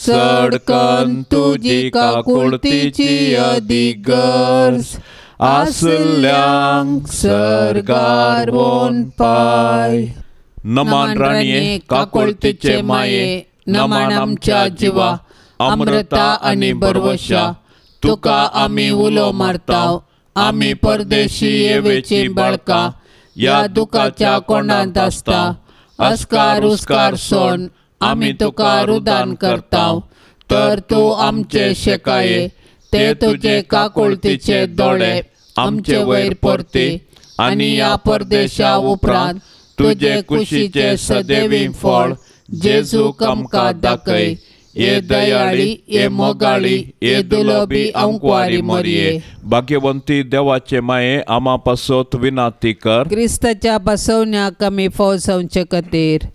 Speaker 1: सडकन तुजी काकुळतीची अदीक गरज आसल्यांक सर्गार वोन पाय. नमन राणये काकुळतीचे माये, नमन आमच्या जिवा अमृता आनी बरवशा, तुका आमी उलो मारताव. आमी परदेशी येवेची बाळकां ह्या दुखाच्या कोंडांत आसता. अस्कार उस्कार सोन आमी तुका रुदान करताव, तर तूं आमचे शेकाये ते तुजे काकुळतीचे दोळे आमचे वयर परती आनी ह्या परदेशा उपरांत तुजे कुशीचे सदैवी फळ जेजूक आमकां दाखय. ये दयाळी, ये मोगाळी, ये दुलोबी अंकवारी मोरये. भाग्यवंती देवाचे माये आमा पासत विनंती कर.
Speaker 2: क्रिस्ताच्या बसवण्याक आमी फौजवचे खातीर.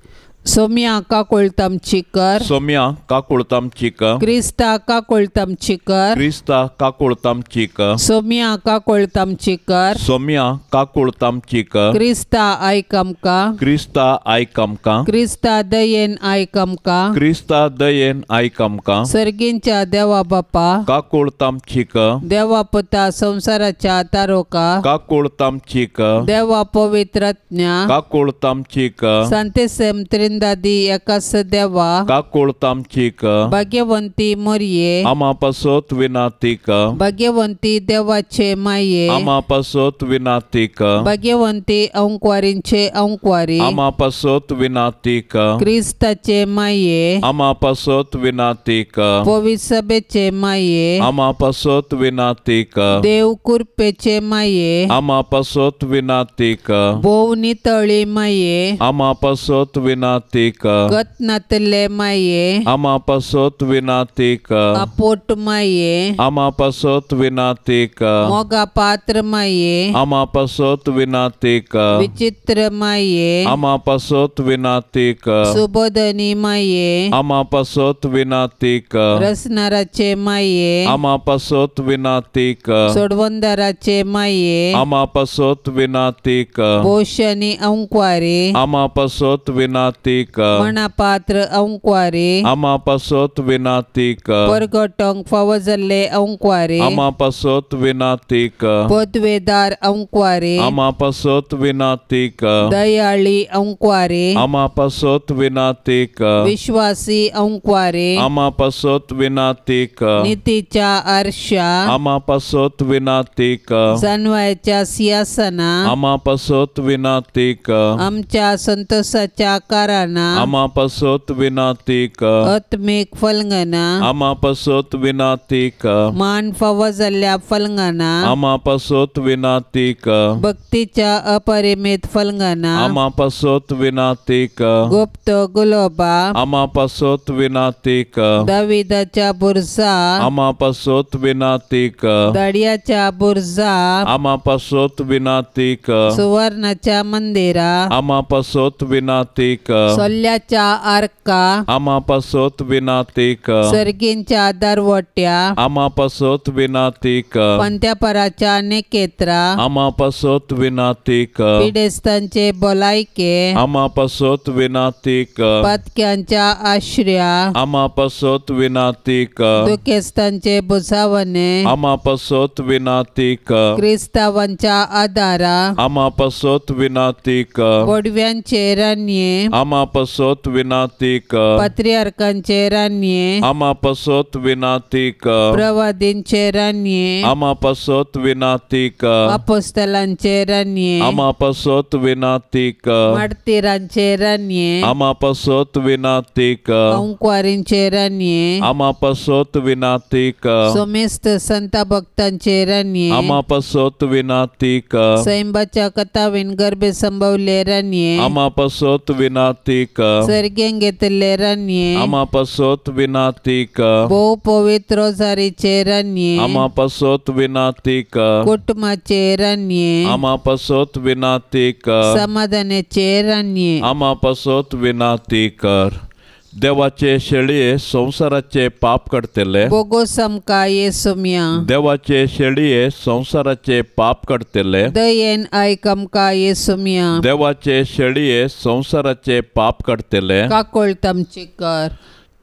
Speaker 2: सोम्या काकुळतामची कर.
Speaker 1: सोम्या काकुळतामची कर.
Speaker 2: क्रिस्ता काकुळतामची कर.
Speaker 1: क्रिस्ता काकुळतामची कर.
Speaker 2: सोम्या काकुळतामची कर.
Speaker 1: सोम्या काकुळतामची कर.
Speaker 2: क्रिस्ता आयक आमकां.
Speaker 1: क्रिस्ता आयक आमकां.
Speaker 2: क्रिस्ता दयेन आयक आमकां.
Speaker 1: क्रिस्ता दयेन आयक आमकां.
Speaker 2: सर्गींच्या देवा बापा
Speaker 1: काकुळतामची कर.
Speaker 2: देवा पुता संवसाराच्या तारोका
Speaker 1: काकुळतामची कर.
Speaker 2: देवा पवित्रात्म्या
Speaker 1: काकुळतामची कर.
Speaker 2: सांतेसेम त्रिंदादी एकास देवा
Speaker 1: काकुळतामची कर.
Speaker 2: भाग्यवंती मोरये
Speaker 1: आमा पासत विनंती कर.
Speaker 2: भाग्यवंती देवाचे माये
Speaker 1: आमा पासत विनंती कर.
Speaker 2: भाग्यवंती अंकवारींचे अंकवारी
Speaker 1: आमा पासत विनंती कर.
Speaker 2: क्रिस्ताचे माये
Speaker 1: आमा पासत विनंती कर.
Speaker 2: पवित्र सभेचे माये
Speaker 1: आमा पासत विनंती कर.
Speaker 2: देव कृपेचे माये
Speaker 1: आमा पासत विनंती कर.
Speaker 2: भोव नितळी माये
Speaker 1: आमा पासत विनंती कर.
Speaker 2: गत नातले माये
Speaker 1: आमा पासत विनंती कर.
Speaker 2: आपोट माये
Speaker 1: आमा पासत विनंती कर.
Speaker 2: मोगा पात्र माये
Speaker 1: आमा पासत विनंती कर.
Speaker 2: विचित्र माये
Speaker 1: आमा पासत विनंती कर.
Speaker 2: सुबोधनी माये
Speaker 1: आमा पासत विनंती कर.
Speaker 2: रसनाराचे माये
Speaker 1: आमा पासत विनंती कर.
Speaker 2: सोडवंदाराचे माये
Speaker 1: आमा पासत विनंती कर.
Speaker 2: पोषणी अंकवारी
Speaker 1: आमा पासत विनंती कर.
Speaker 2: मनापात्र अंकवारी
Speaker 1: आमा पासत विनंती कर.
Speaker 2: परगटोंक फावो जाल्ले अंकवारी
Speaker 1: आमा पासत विनंती कर.
Speaker 2: पदवेदार अंकवारी
Speaker 1: आमा पासत विनंती कर.
Speaker 2: दयाळी अंकवारी
Speaker 1: आमा पासत विनंती कर.
Speaker 2: विश्वासी अंकवारी
Speaker 1: आमा पासत विनंती कर.
Speaker 2: नितीच्या आरशा
Speaker 1: आमा पासत विनंती कर.
Speaker 2: जानवायच्या सिंहासना
Speaker 1: आमा पासत विनंती कर.
Speaker 2: आमच्या संतोषाच्या कारणां
Speaker 1: आमा पासत विनंती कर.
Speaker 2: आत्मीक फलंगना
Speaker 1: आमा पासत विनंती कर.
Speaker 2: मान फावो जाल्ल्या फलंगना
Speaker 1: आमा पासत विनंती कर.
Speaker 2: भक्तीच्या अपरिमित फलंगना
Speaker 1: आमा पासत विनंती कर.
Speaker 2: गुप्त गुलोबा
Speaker 1: आमा पासत विनंती कर.
Speaker 2: दाविदाच्या बुरजा
Speaker 1: आमा पासत विनंती कर.
Speaker 2: दाडियाच्या बुरजा
Speaker 1: आमा पासत विनंती कर.
Speaker 2: सुवर्णाच्या मंदिरा
Speaker 1: आमा पासत विनंती कर.
Speaker 2: सोल्ल्याच्या आर्का
Speaker 1: आमा पासत विनंती कर.
Speaker 2: सर्गींच्या दरवट्या
Speaker 1: आमा पासत विनंती कर.
Speaker 2: पंत्यापराच्या नेकेत्रा
Speaker 1: आमा पासत विनंती कर.
Speaker 2: पिडेस्तांचे भलायके
Speaker 1: आमा पासत विनंती कर.
Speaker 2: पातक्यांच्या आश्रया
Speaker 1: आमा पासत विनंती कर.
Speaker 2: दुखेस्तांचे बुजावणे
Speaker 1: आमा पासत विनंती कर.
Speaker 2: क्रिस्तावांच्या आदारा
Speaker 1: आमा पासत विनंती कर.
Speaker 2: बोडव्यांचे रानये
Speaker 1: आमा आमा पसत विनाती कर।
Speaker 2: पात्रियार्कांचे रानये
Speaker 1: आमा पसत विनाती कर।
Speaker 2: प्रवादींचे रानये
Speaker 1: आमा पसत विनाती कर।
Speaker 2: अपोस्तलांचे रानये
Speaker 1: आमा पसत विनाती कर।
Speaker 2: मार्तीरांचे रानये
Speaker 1: आमा पसत विनाती कर।
Speaker 2: अंकुआरींचे रानये
Speaker 1: आमा पसत विनाती कर।
Speaker 2: सोमेस्त संता भक्तांचे रानये
Speaker 1: आमा पसत विनाती कर।
Speaker 2: सैंबाच्या कथावीन गर्भे संभवले रानये
Speaker 1: आमा पसत विनाती कर।
Speaker 2: सर्गें घेतले रानये
Speaker 1: आमा पसत विनाती कर।
Speaker 2: भोव पवित्र रोजारीचे रानये
Speaker 1: आमा पसत विनाती कर।
Speaker 2: कुटुंबाचे रानये
Speaker 1: आमा पसत विनाती कर।
Speaker 2: समाधानाचे रानये
Speaker 1: आमा पसत विनाती कर। देवाचे शेळये संवसाराचे पाप काडटले
Speaker 2: बोगोस आमकां येसुम्या।
Speaker 1: देवाचे शेळये संवसाराचे पाप काडटले
Speaker 2: दयेन आयक आमकां येसुम्या।
Speaker 1: देवाचे शेळये संवसाराचे पाप काडटले
Speaker 2: काकोळत आमची कर।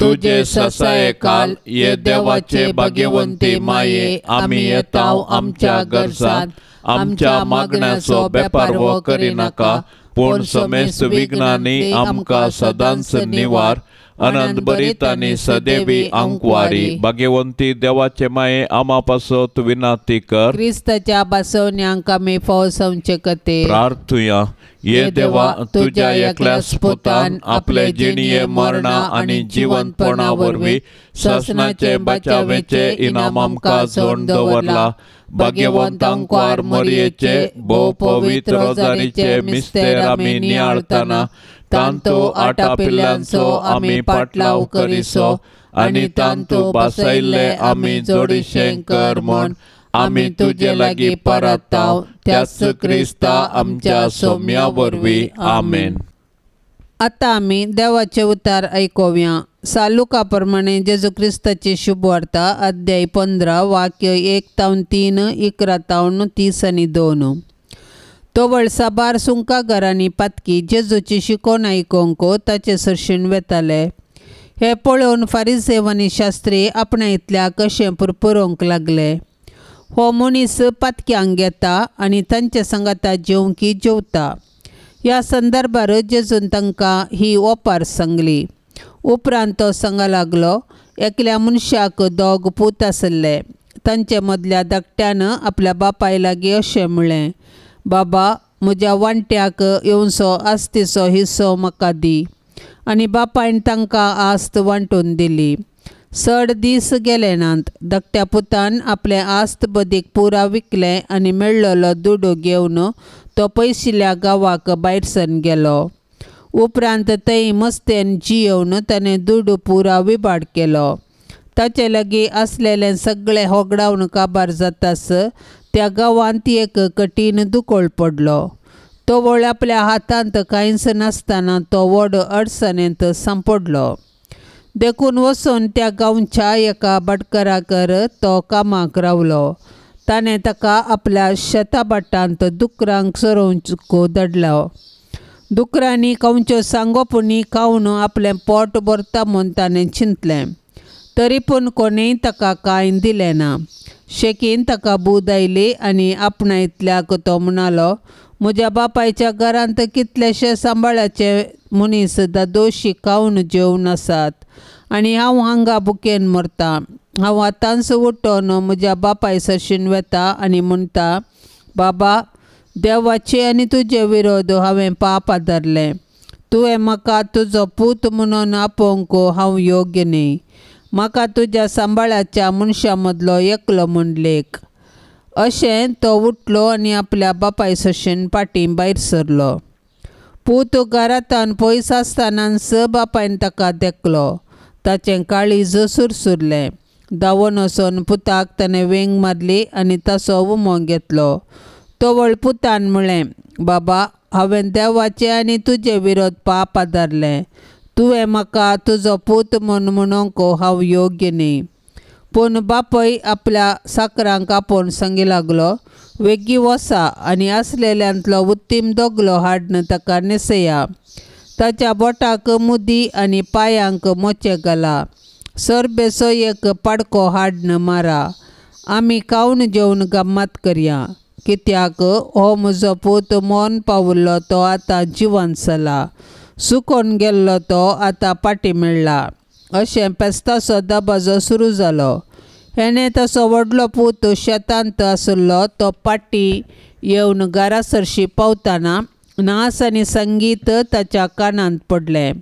Speaker 1: तुझे ससाये काल ये देवाचे भाग्यवंती माये आमी येताव आमच्या गरजांत आमच्या मागण्याचो बेपारवो करिनाका पूण समेस्त विघ्नांनी आमकां सदांच निवार। अनंत बरीत आनी सदैवी आंकवारी भाग्यवंती देवाचे माये आमा पासत विनाती कर।
Speaker 2: क्रिस्ताच्या बासवण्यांक आमी फावसावचे कते
Speaker 1: प्रार्थुया। ये देवा तुझ्या एकल्याच पुतान आपले जिणये मरणा आनी जिवंतपणा वरवीं सासणाचे बचावेचे इनाम आमकां जोड दवरला। भाग्यवंत आंकवार मरयेचे भोव पवित्र रोजारीचे मिस्तेर आमी नियाळतना तांतू आटापिल्ल्यांचो आमी पाटलाव करिसो आनी तांतू बासयल्ले आमी जोडीशें कर म्हूण आमी तुजे लागीं परताव त्याच क्रिस्ता आमच्या सोम्या वरवीं आमेन।
Speaker 2: आतां आमी देवाचे उतार आयकुया। सालुका प्रमाणे जेजू क्रिस्ताची शुभवार्ता अध्याय 15 वाक्य 1 तावन 3 11 तावन 30 आनी 2। तोवळ साबार सुंकाघरांनी पातकी जेजूची शिकोवन आयकोंक ताचे सरशीन वेताले। हे पळोवन फारिसेव आनी शास्त्री आपणा इतल्या कशें पुरपुरोवंक लागले। हो मनीस पातक्यांक घेता आनी तांचे सांगाता जेवंकी जेवता। ह्या संदर्भार जेजून तांकां ही ओपार सांगली। उपरांत तो सांगा लागलो, एकल्या मनशाक दोग पूत आसले। तांचे मदल्या धाकट्यान आपल्या बापाय लागीं अशें म्हणलें, बाबा म्हज्या वांट्याक येवचो आस्तीचो हिस्सो म्हाका दी। आनी बापायन तांकां आस्त वांटून दिली। चड दीस गेले नात, धाकट्या पुतान आपलें आस्त बदीक पुरा विकलें आनी मेळ्ळलो दुडू घेवन तो पयशिल्ल्या गांवाक भायर सरून गेलो। उपरांत थंय मस्तेन जियोवन ताणें दुडू पुरा विबाड केलो। ताचे लागीं आसलेलें सगळें होगडावन काबार जातास त्या गांवांत एक कठीण दुकळ पडलो। तोवळ आपल्या हातांत कांयच नासतना तो व्हड अडचणेंत सांपडलो। देखून वचून त्या गांवच्या एका भाटकाराकर तो कामाक रावलो। ताणें ताका आपल्या शेताभाटांत दुकरांक चरोवंक धाडलो। दुकरांनी खावच्यो सांगोपुणी खावन आपलें पोट भरता म्हूण ताणें चिंतलें, तरी पूण कोणेंय ताका कांय दिलें ना। शेकीन ताका बूद आयली आनी आपणा इतल्याक तो म्हणालो, म्हज्या बापायच्या घरांत कितलेशे सांबाळाचे मनीस दादोशी खावन जेवन आसात आनी हांव हांगा भुकेन मरतां। हांव आतांच उठोन म्हज्या बापाय सरशीन वेता आनी म्हणटा, बाबा देवाचे आनी तुजे विरोध हांवें पाप आदारलें। तुवें म्हाका तुजो पूत म्हणून आपोवंक हांव योग्य न्ही। म्हाका तुज्या सांबाळाच्या मनशां मदलो एकलो म्हूण लेख। अशें तो उठलो आनी आपल्या बापाय सरशीन फाटीं भायर सरलो। पूत घरांतान पयस आसतनाच बापायन ताका देखलो। ताचें काळीज सुरसुरलें। धांवून वचून पुताक ताणें वेंग मारली आनी ताचो उमो घेतलो। तोवळ पुतान म्हणलें, बाबा हांवें देवाचे आनी तुजे विरोध पाप आदारलें। तुवें म्हाका तुजो पूत म्हूण म्हणूंक हांव योग्य न्ही। पूण बापय आपल्या साकरांक आपोवन सांगी लागलो, वेगीं वसा आनी आसलेल्यांतलो उत्तीम दगलो हाडून ताका न्हेसया। ताच्या बोटाक मुदी आनी पांयांक मोचे घाला। सरबेचो एक पाडको हाडून मारा। आमी खावन जेवन गम्मत करया, कित्याक हो म्हजो पूत मरण पाविल्लो तो आतां जिवंत जाला, सुकोन गेल्लो तो आतां पाटी मेळ्ळा. अशें पेस्ताचो दबाजो सुरू जालो. हेणें तसो व्हडलो पूत शेतांत आशिल्लो तो पाटी येवन घरा सरशी पावतना नाच आनी संगीत ताच्या कानांत पडलें.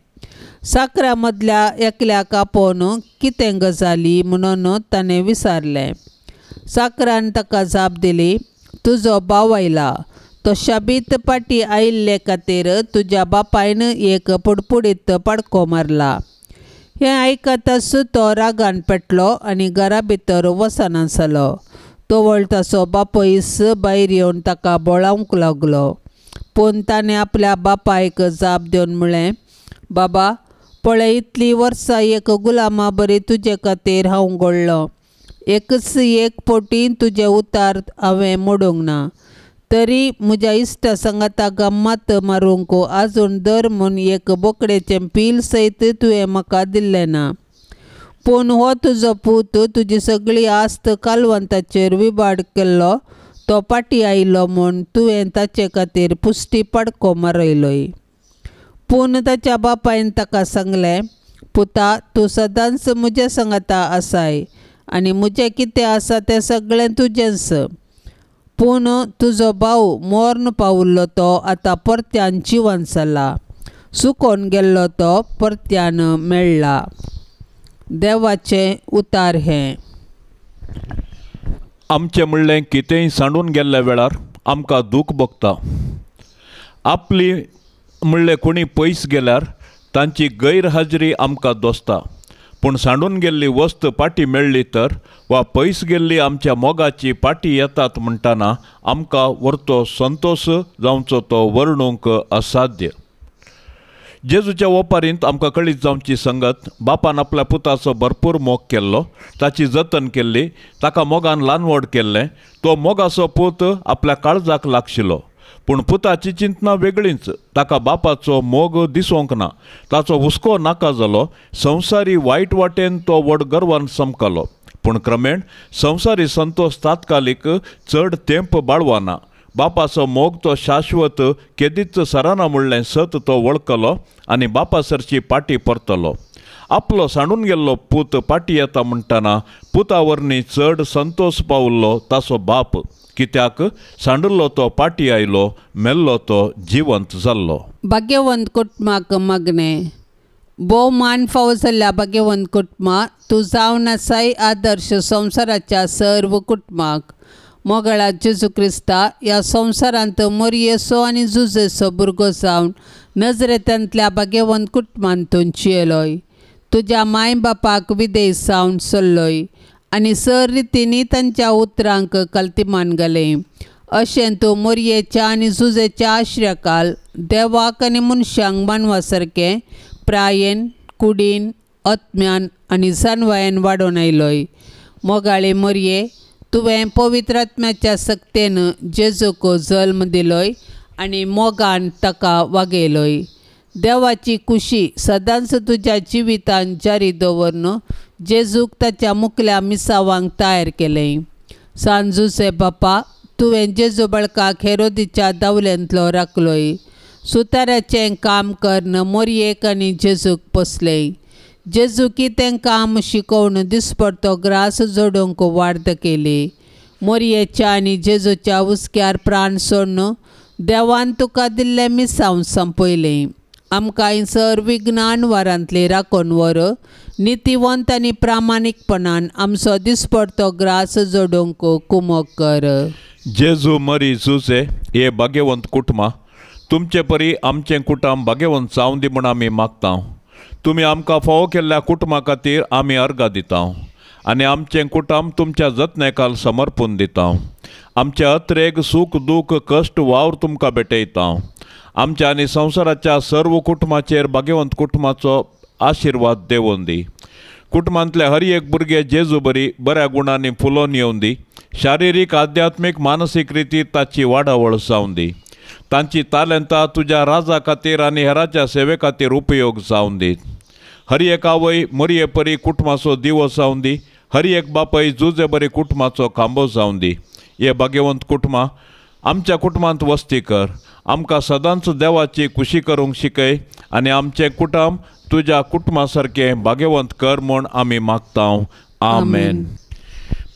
Speaker 2: साकरा मदल्या एकल्याक आपोवन कितें गजाली म्हणून ताणें विचारलें. साकरान ताका जाप दिली, तुजो भाव आयला, तो शाबीत पाटी आयिल्ले खातीर तुज्या बापायन एक पुडपुडीत पाडको मारला. हें आयकताच तो रागान पेटलो आनी घरा भितर वचना जालो. तवळ ताचो बापूयस भायर येवन ताका बोळावंक लागलो. पूण ताणें आपल्या बापायक जाप दिवन म्हळें, बाबा पळय इतलीं वर्सां एक गुलामा बरी तुजे खातीर हांव घडलो, एकच एक पोटी तुजें उतार हांवें मोडूंक ना, तरी म्हज्या इश्टा सांगाता गम्मत मारूंक आजून दर म्हूण एक बोकडेचें पील सयत तुवें म्हाका दिल्लें ना. पूण हो तुजो पूत तुजी सगळी आस्त कालवंताचेर विबाड केल्लो, तो पाटी आयलो म्हूण तुवें ताचे खातीर पुश्टी पाडको मारयलोय. पूण ताच्या बापायन ताका सांगलें, पुता तूं सदांच म्हज्या सांगाता आसाय आनी म्हजें कितें आसा तें सगळें तुजेंच. पूण तुजो भाव मोर्न पावल्लो तो आतां परत्यान जिवन जाला, सुकोन गेल्लो तो परत्यान मेळ्ळा. देवाचें उतार हें.
Speaker 1: आमचें म्हणलें कितेंय सांडून गेल्ल्या वेळार आमकां दूख भोगता. आपली म्हणलें कोणी पयस गेल्यार तांची गैरहाजरी आमकां दोसता. पूण सांडून गेल्ली वस्त पाटी मेळ्ळी तर वा पयस गेल्ली आमच्या मोगाची पाटी येतात म्हणटना आमकां व्हरतो संतोश जावचो तो वर्णूंक असाध्य. जेजूच्या ओपारींत आमकां कळीत जावची संगत, बापान आपल्या पुताचो भरपूर मोग केल्लो, ताची जतन केल्ली, ताका मोगान ल्हान व्हड केल्लें. तो मोगाचो पूत आपल्या काळजाक लागशिल्लो. पूण पुताची चिंतना वेगळीच. ताका बापाचो मोग दिसोंक ना, ताचो हुस्को नाका जालो. संवसारी वायट वाटेन तो व्हड गर्वान चमकलो. पूण क्रमेण संवसारी संतोश तात्कालीक चड तेंप बाळवाना. बापाचो मोग तो शाश्वत केदीच सराना म्हणलें सत तो वळखलो आनी बापा सरची पाटी परतलो. आपलो सांडून गेल्लो पूत पाटी येता म्हणटना पुता वरवीं चड संतोश पावल्लो ताचो बाप. कित्याक सांडुल्लो तो पाटी आयलो, मेल्लो तो जिवंत जाल्लो.
Speaker 2: भाग्यवंत कुटुंबाक मागणें. भोव मान फावो जाल्ल्या भाग्यवंत कुटुंबा, तूं जावन आसाय आदर्श संवसाराच्या सर्व कुटुंबाक. मोगळा जेजू क्रिस्ता ह्या संवसारांत मोरयेचो आनी जुजेचो भुरगो जावन नजरेंतल्या भाग्यवंत कुटुंबांत तूं जियेलोय. तुज्या माय बापाक विदेश जावन चल्लोय आनी सर रितींनी तांच्या उतरांक कल्तिमान घालें. अशें तूं मोरयेच्या आनी जुजेच्या आश्र्याकाल देवाक आनी मनशांक मानवा सारकें प्रायेन, कुडीन, आत्म्यान आनी जानवायेन वाडोवन आयलोय. मोगाळे मोरये, तुवें पवित्र आत्म्याच्या सक्तेन जेजूक जल्म दिलोय आनी मोगान ताका वागयलोय. देवाची खुशी सदांच तुज्या जिवितान जारी दवरून जेजूक ताच्या मुखल्या मिसावांक तयार केलें. सांजूचे बापा, तुवें जेजू बाळकाक हेरोदीच्या दावल्यांतलो राखलोय. सुताराचें काम करून मोरयेक आनी जेजूक पोसलें. जेजू कितें काम शिकोवन दिसपडतो ग्रास जोडूंक वार्द केली. मोरयेच्या आनी जेजूच्या हुस्क्यार प्राण सोडून देवान तुका दिल्लें मिसांव संपयलें. आमकां सर विज्ञान वारांतली राखून व्हर, नितीवंत आनी प्रामाणीकपणान आमचो दिसपडतो ग्रास जोडूंक कुमक कर.
Speaker 1: जेजू मरी जुजे हे भाग्यवंत कुटुंबा, तुमचे परी आमचें कुटुंब भाग्यवंत जावं दी म्हूण आमी मागता. तुमी आमकां फावो केल्ल्या कुटुंबा खातीर आमी अर्गां दिता आनी आमचें कुटुंब तुमच्या जतनेकाल समर्पून दिता. आमच्या अत्रेक सूख दूख कश्ट वावर तुमकां भेटयता. आमच्या आनी संवसाराच्या सर्व कुटुंबाचेर भाग्यवंत कुटुंबाचो आशिर्वाद देवोन दी. कुटुंबांतले हर एक भुरगे जेजू बरी बऱ्या गुणांनी फुलोवन येवन दी. शारिरीक, आध्यात्मीक, मानसीक रिती ताची वाडावळ जावन दी. तांची तालेंतां तुज्या राजा खातीर आनी हेराच्या सेवे खातीर उपयोग जावन दी. हर एक आवय मोरये परी कुटुंबाचो दिवो जावन दी. हर एक बापय जुजे बरी कुटुंबाचो खांबो जावन दी. हे भाग्यवंत कुटुंबा, आमच्या कुटुंबांत वस्ती कर. आमकां सदांच देवाची खुशी करूंक शिकय आनी आमचें कुटुंब तुज्या कुटुंबा सारकें भाग्यवंत कर म्हूण आमी मागता. आमेन.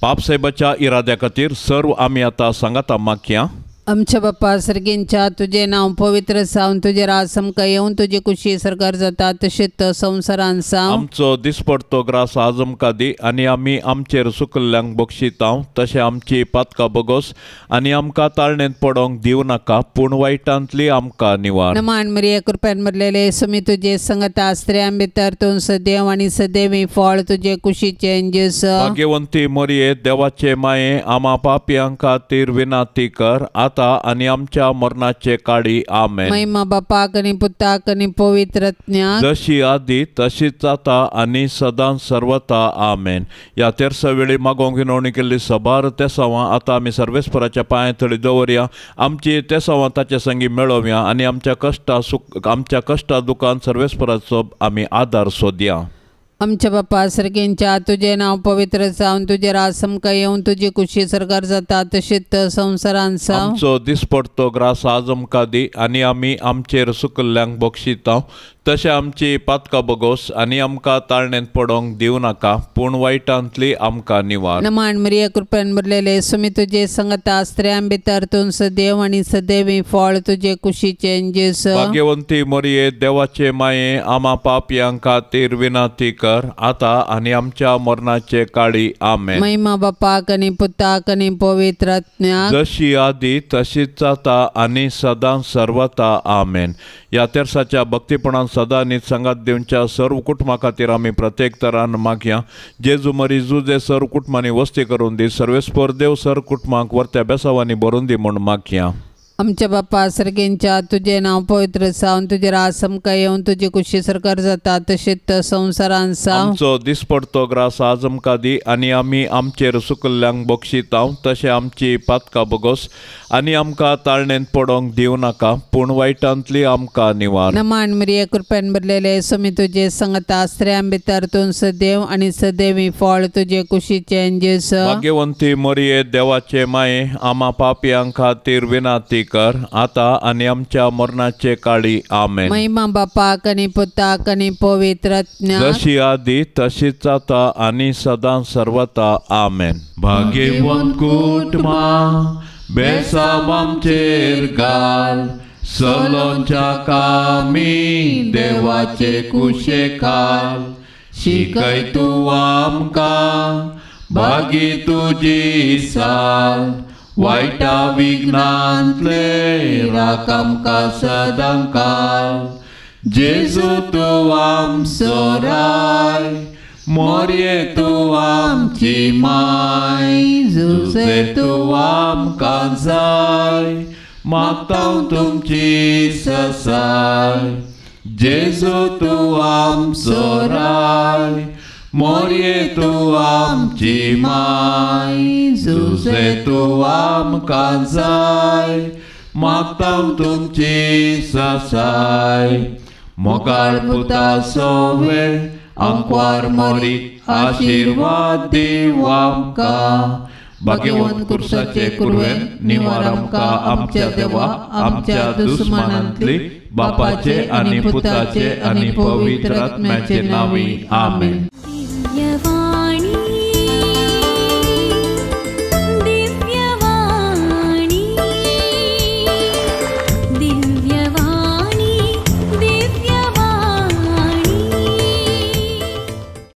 Speaker 1: पापसाहेबाच्या इराद्या खातीर सर्व आमी आतां सांगाता मागया.
Speaker 2: आमच्या बापा सर्गींच्या तुजें नांव पवित्र जावन तुजें राज आमकां येवन तुजी कुशी सरकार जाता तशेंच संवसारान जावं.
Speaker 1: आमचो दिसपडतो ग्रास आज आमकां दी आनी आमी आमचेर सुकल्ल्यांक बक्षिता तशें आमची पातकां बगोस आनी आमकां ताळणेंत पडोंक दिवं नाका पूण वायटांतली आमकां निवार.
Speaker 2: नमान मरिये कृपेन भरलेले सुमी तुजे संगता स्त्रियां भितर तूं सदैव आनी सदैवी फळ तुजे कुशीचें जेजू.
Speaker 1: भाग्यवंती मरिये देवाचे माये आमा पापयां खातीर विनाती कर आतां आनी आमच्या मरणाचे काळी. आमेन.
Speaker 2: महिमा बापाक आनी पुताक आनी पवित्र आत्म्याक
Speaker 1: जशी आदी तशीच आतां आनी सदां सर्वता. आमेन. ह्या तेरसा वेळी मागोवंक विनवणी केल्ली सबार तेसांवां आतां आमी सर्वेस्पराच्या पांया थळी दवरया. आमची तेसांवां ताचे संगी मेळोवया आनी आमच्या कश्टा सुख आमच्या कश्टा दुकान सर्वेस्पराचो आमी आदार सोदया.
Speaker 2: आमच्या बापा सर्गींच्या तुजें नांव पवित्र जावन तुजें राज आमकां येवन तुजी कुशी सरकार जाता तशेंच संवसारान जावं.
Speaker 1: आमचो दिसपडतो ग्रास आज आमकां दी आनी आमी आमचेर सुकल्ल्यांक बक्षिता तशें आमची पातकां बगोस आनी आमकां ताळणेंत पडोंक दिवं नाका पूण वायटांतली आमकां निवार.
Speaker 2: नमान मरिये कृपेन भरलेले सुमी तुजे संगता स्त्रियां भितर तूं सदैव आनी सदैवी फळ तुजे कुशीचें जेजू.
Speaker 1: भाग्यवंती मरिये देवाचे माये आमा पापयां खातीर विनाती कर आतां आनी आमच्या मरणाचे काळी. आमेन.
Speaker 2: महिमा बापाक आनी पुताक आनी पवित्र आत्म्याक
Speaker 1: जशी आदी तशीच आतां आनी सदां सर्वता. आमेन. ह्या तेरसाच्या भक्तीपणान सदां नीत सांगात दिवच्या सर्व कुटुंबा खातीर आमी प्रत्येक तरान मागया. जेजू मरी जुजे सर्व कुटुंबांनी वस्ती करून दी. सर्वेस्पर देव सर्व कुटुंबांक वर्त्या बेसावांनी भरून दी म्हूण मागया.
Speaker 2: आमच्या बापा सर्गींच्या तुजें नांव पवित्र जावन तुजें राज आमकां येवन तुजी कुशी सरकार जाता तशेंच संवसारान जावं.
Speaker 1: आमचो दिसपडतो ग्रास आज आमकां दी आनी आमी आमचेर सुकल्ल्यांक बक्षिता तशें आमची पातकां बगोस आनी आमकां ताळणेंत पडोंक दिवं नाका पूण वायटांतली आमकां निवार.
Speaker 2: नमान मरिये कृपेन भरलेले सुमी तुजे संगता स्त्रियां भितर तूं सदैव आनी सदैवी फळ तुजे कुशीचें जेजू.
Speaker 1: भाग्यवंती मरिये देवाचे माये आमा पापयां खातीर विनाती कर आतां आनी आमच्या मरणाचे काळी. आमेन.
Speaker 2: महिमा बापाक आनी पुताक आनी पवित्र आत्म्याक
Speaker 1: जशी आदी तशीच आतां आनी सदां सर्वता. आमेन. भाग्यवंत कुटुंबां बेसांव आमचेर घाल सलोंच्या कामी देवाचे कुशे खाल शिकय तूं आमकां भागी तुजी साल वायटा विघ्नांतले राख आमकां सदां काल. जेजू तूं आमचो राय मोरये तूं आमची माय जुजे तूं आमकां जाय मागता तुमची ससाय. जेजू तूं आमचो राय मोरये तूं आमची माय जुजे तूं आमकां जाय मागता तुमची ससाय. मोगाळ पुता सोवे आंकवार मोरी आशिर्वाद दीव आमकां. भाग्यवंत कुर्साचे कुरवेन निवार आमकां आमच्या देवा आमच्या दुस्मानांतली बापाचे आनी पुताचे आनी पवित्र आत्म्याचे नांवी. आमेन.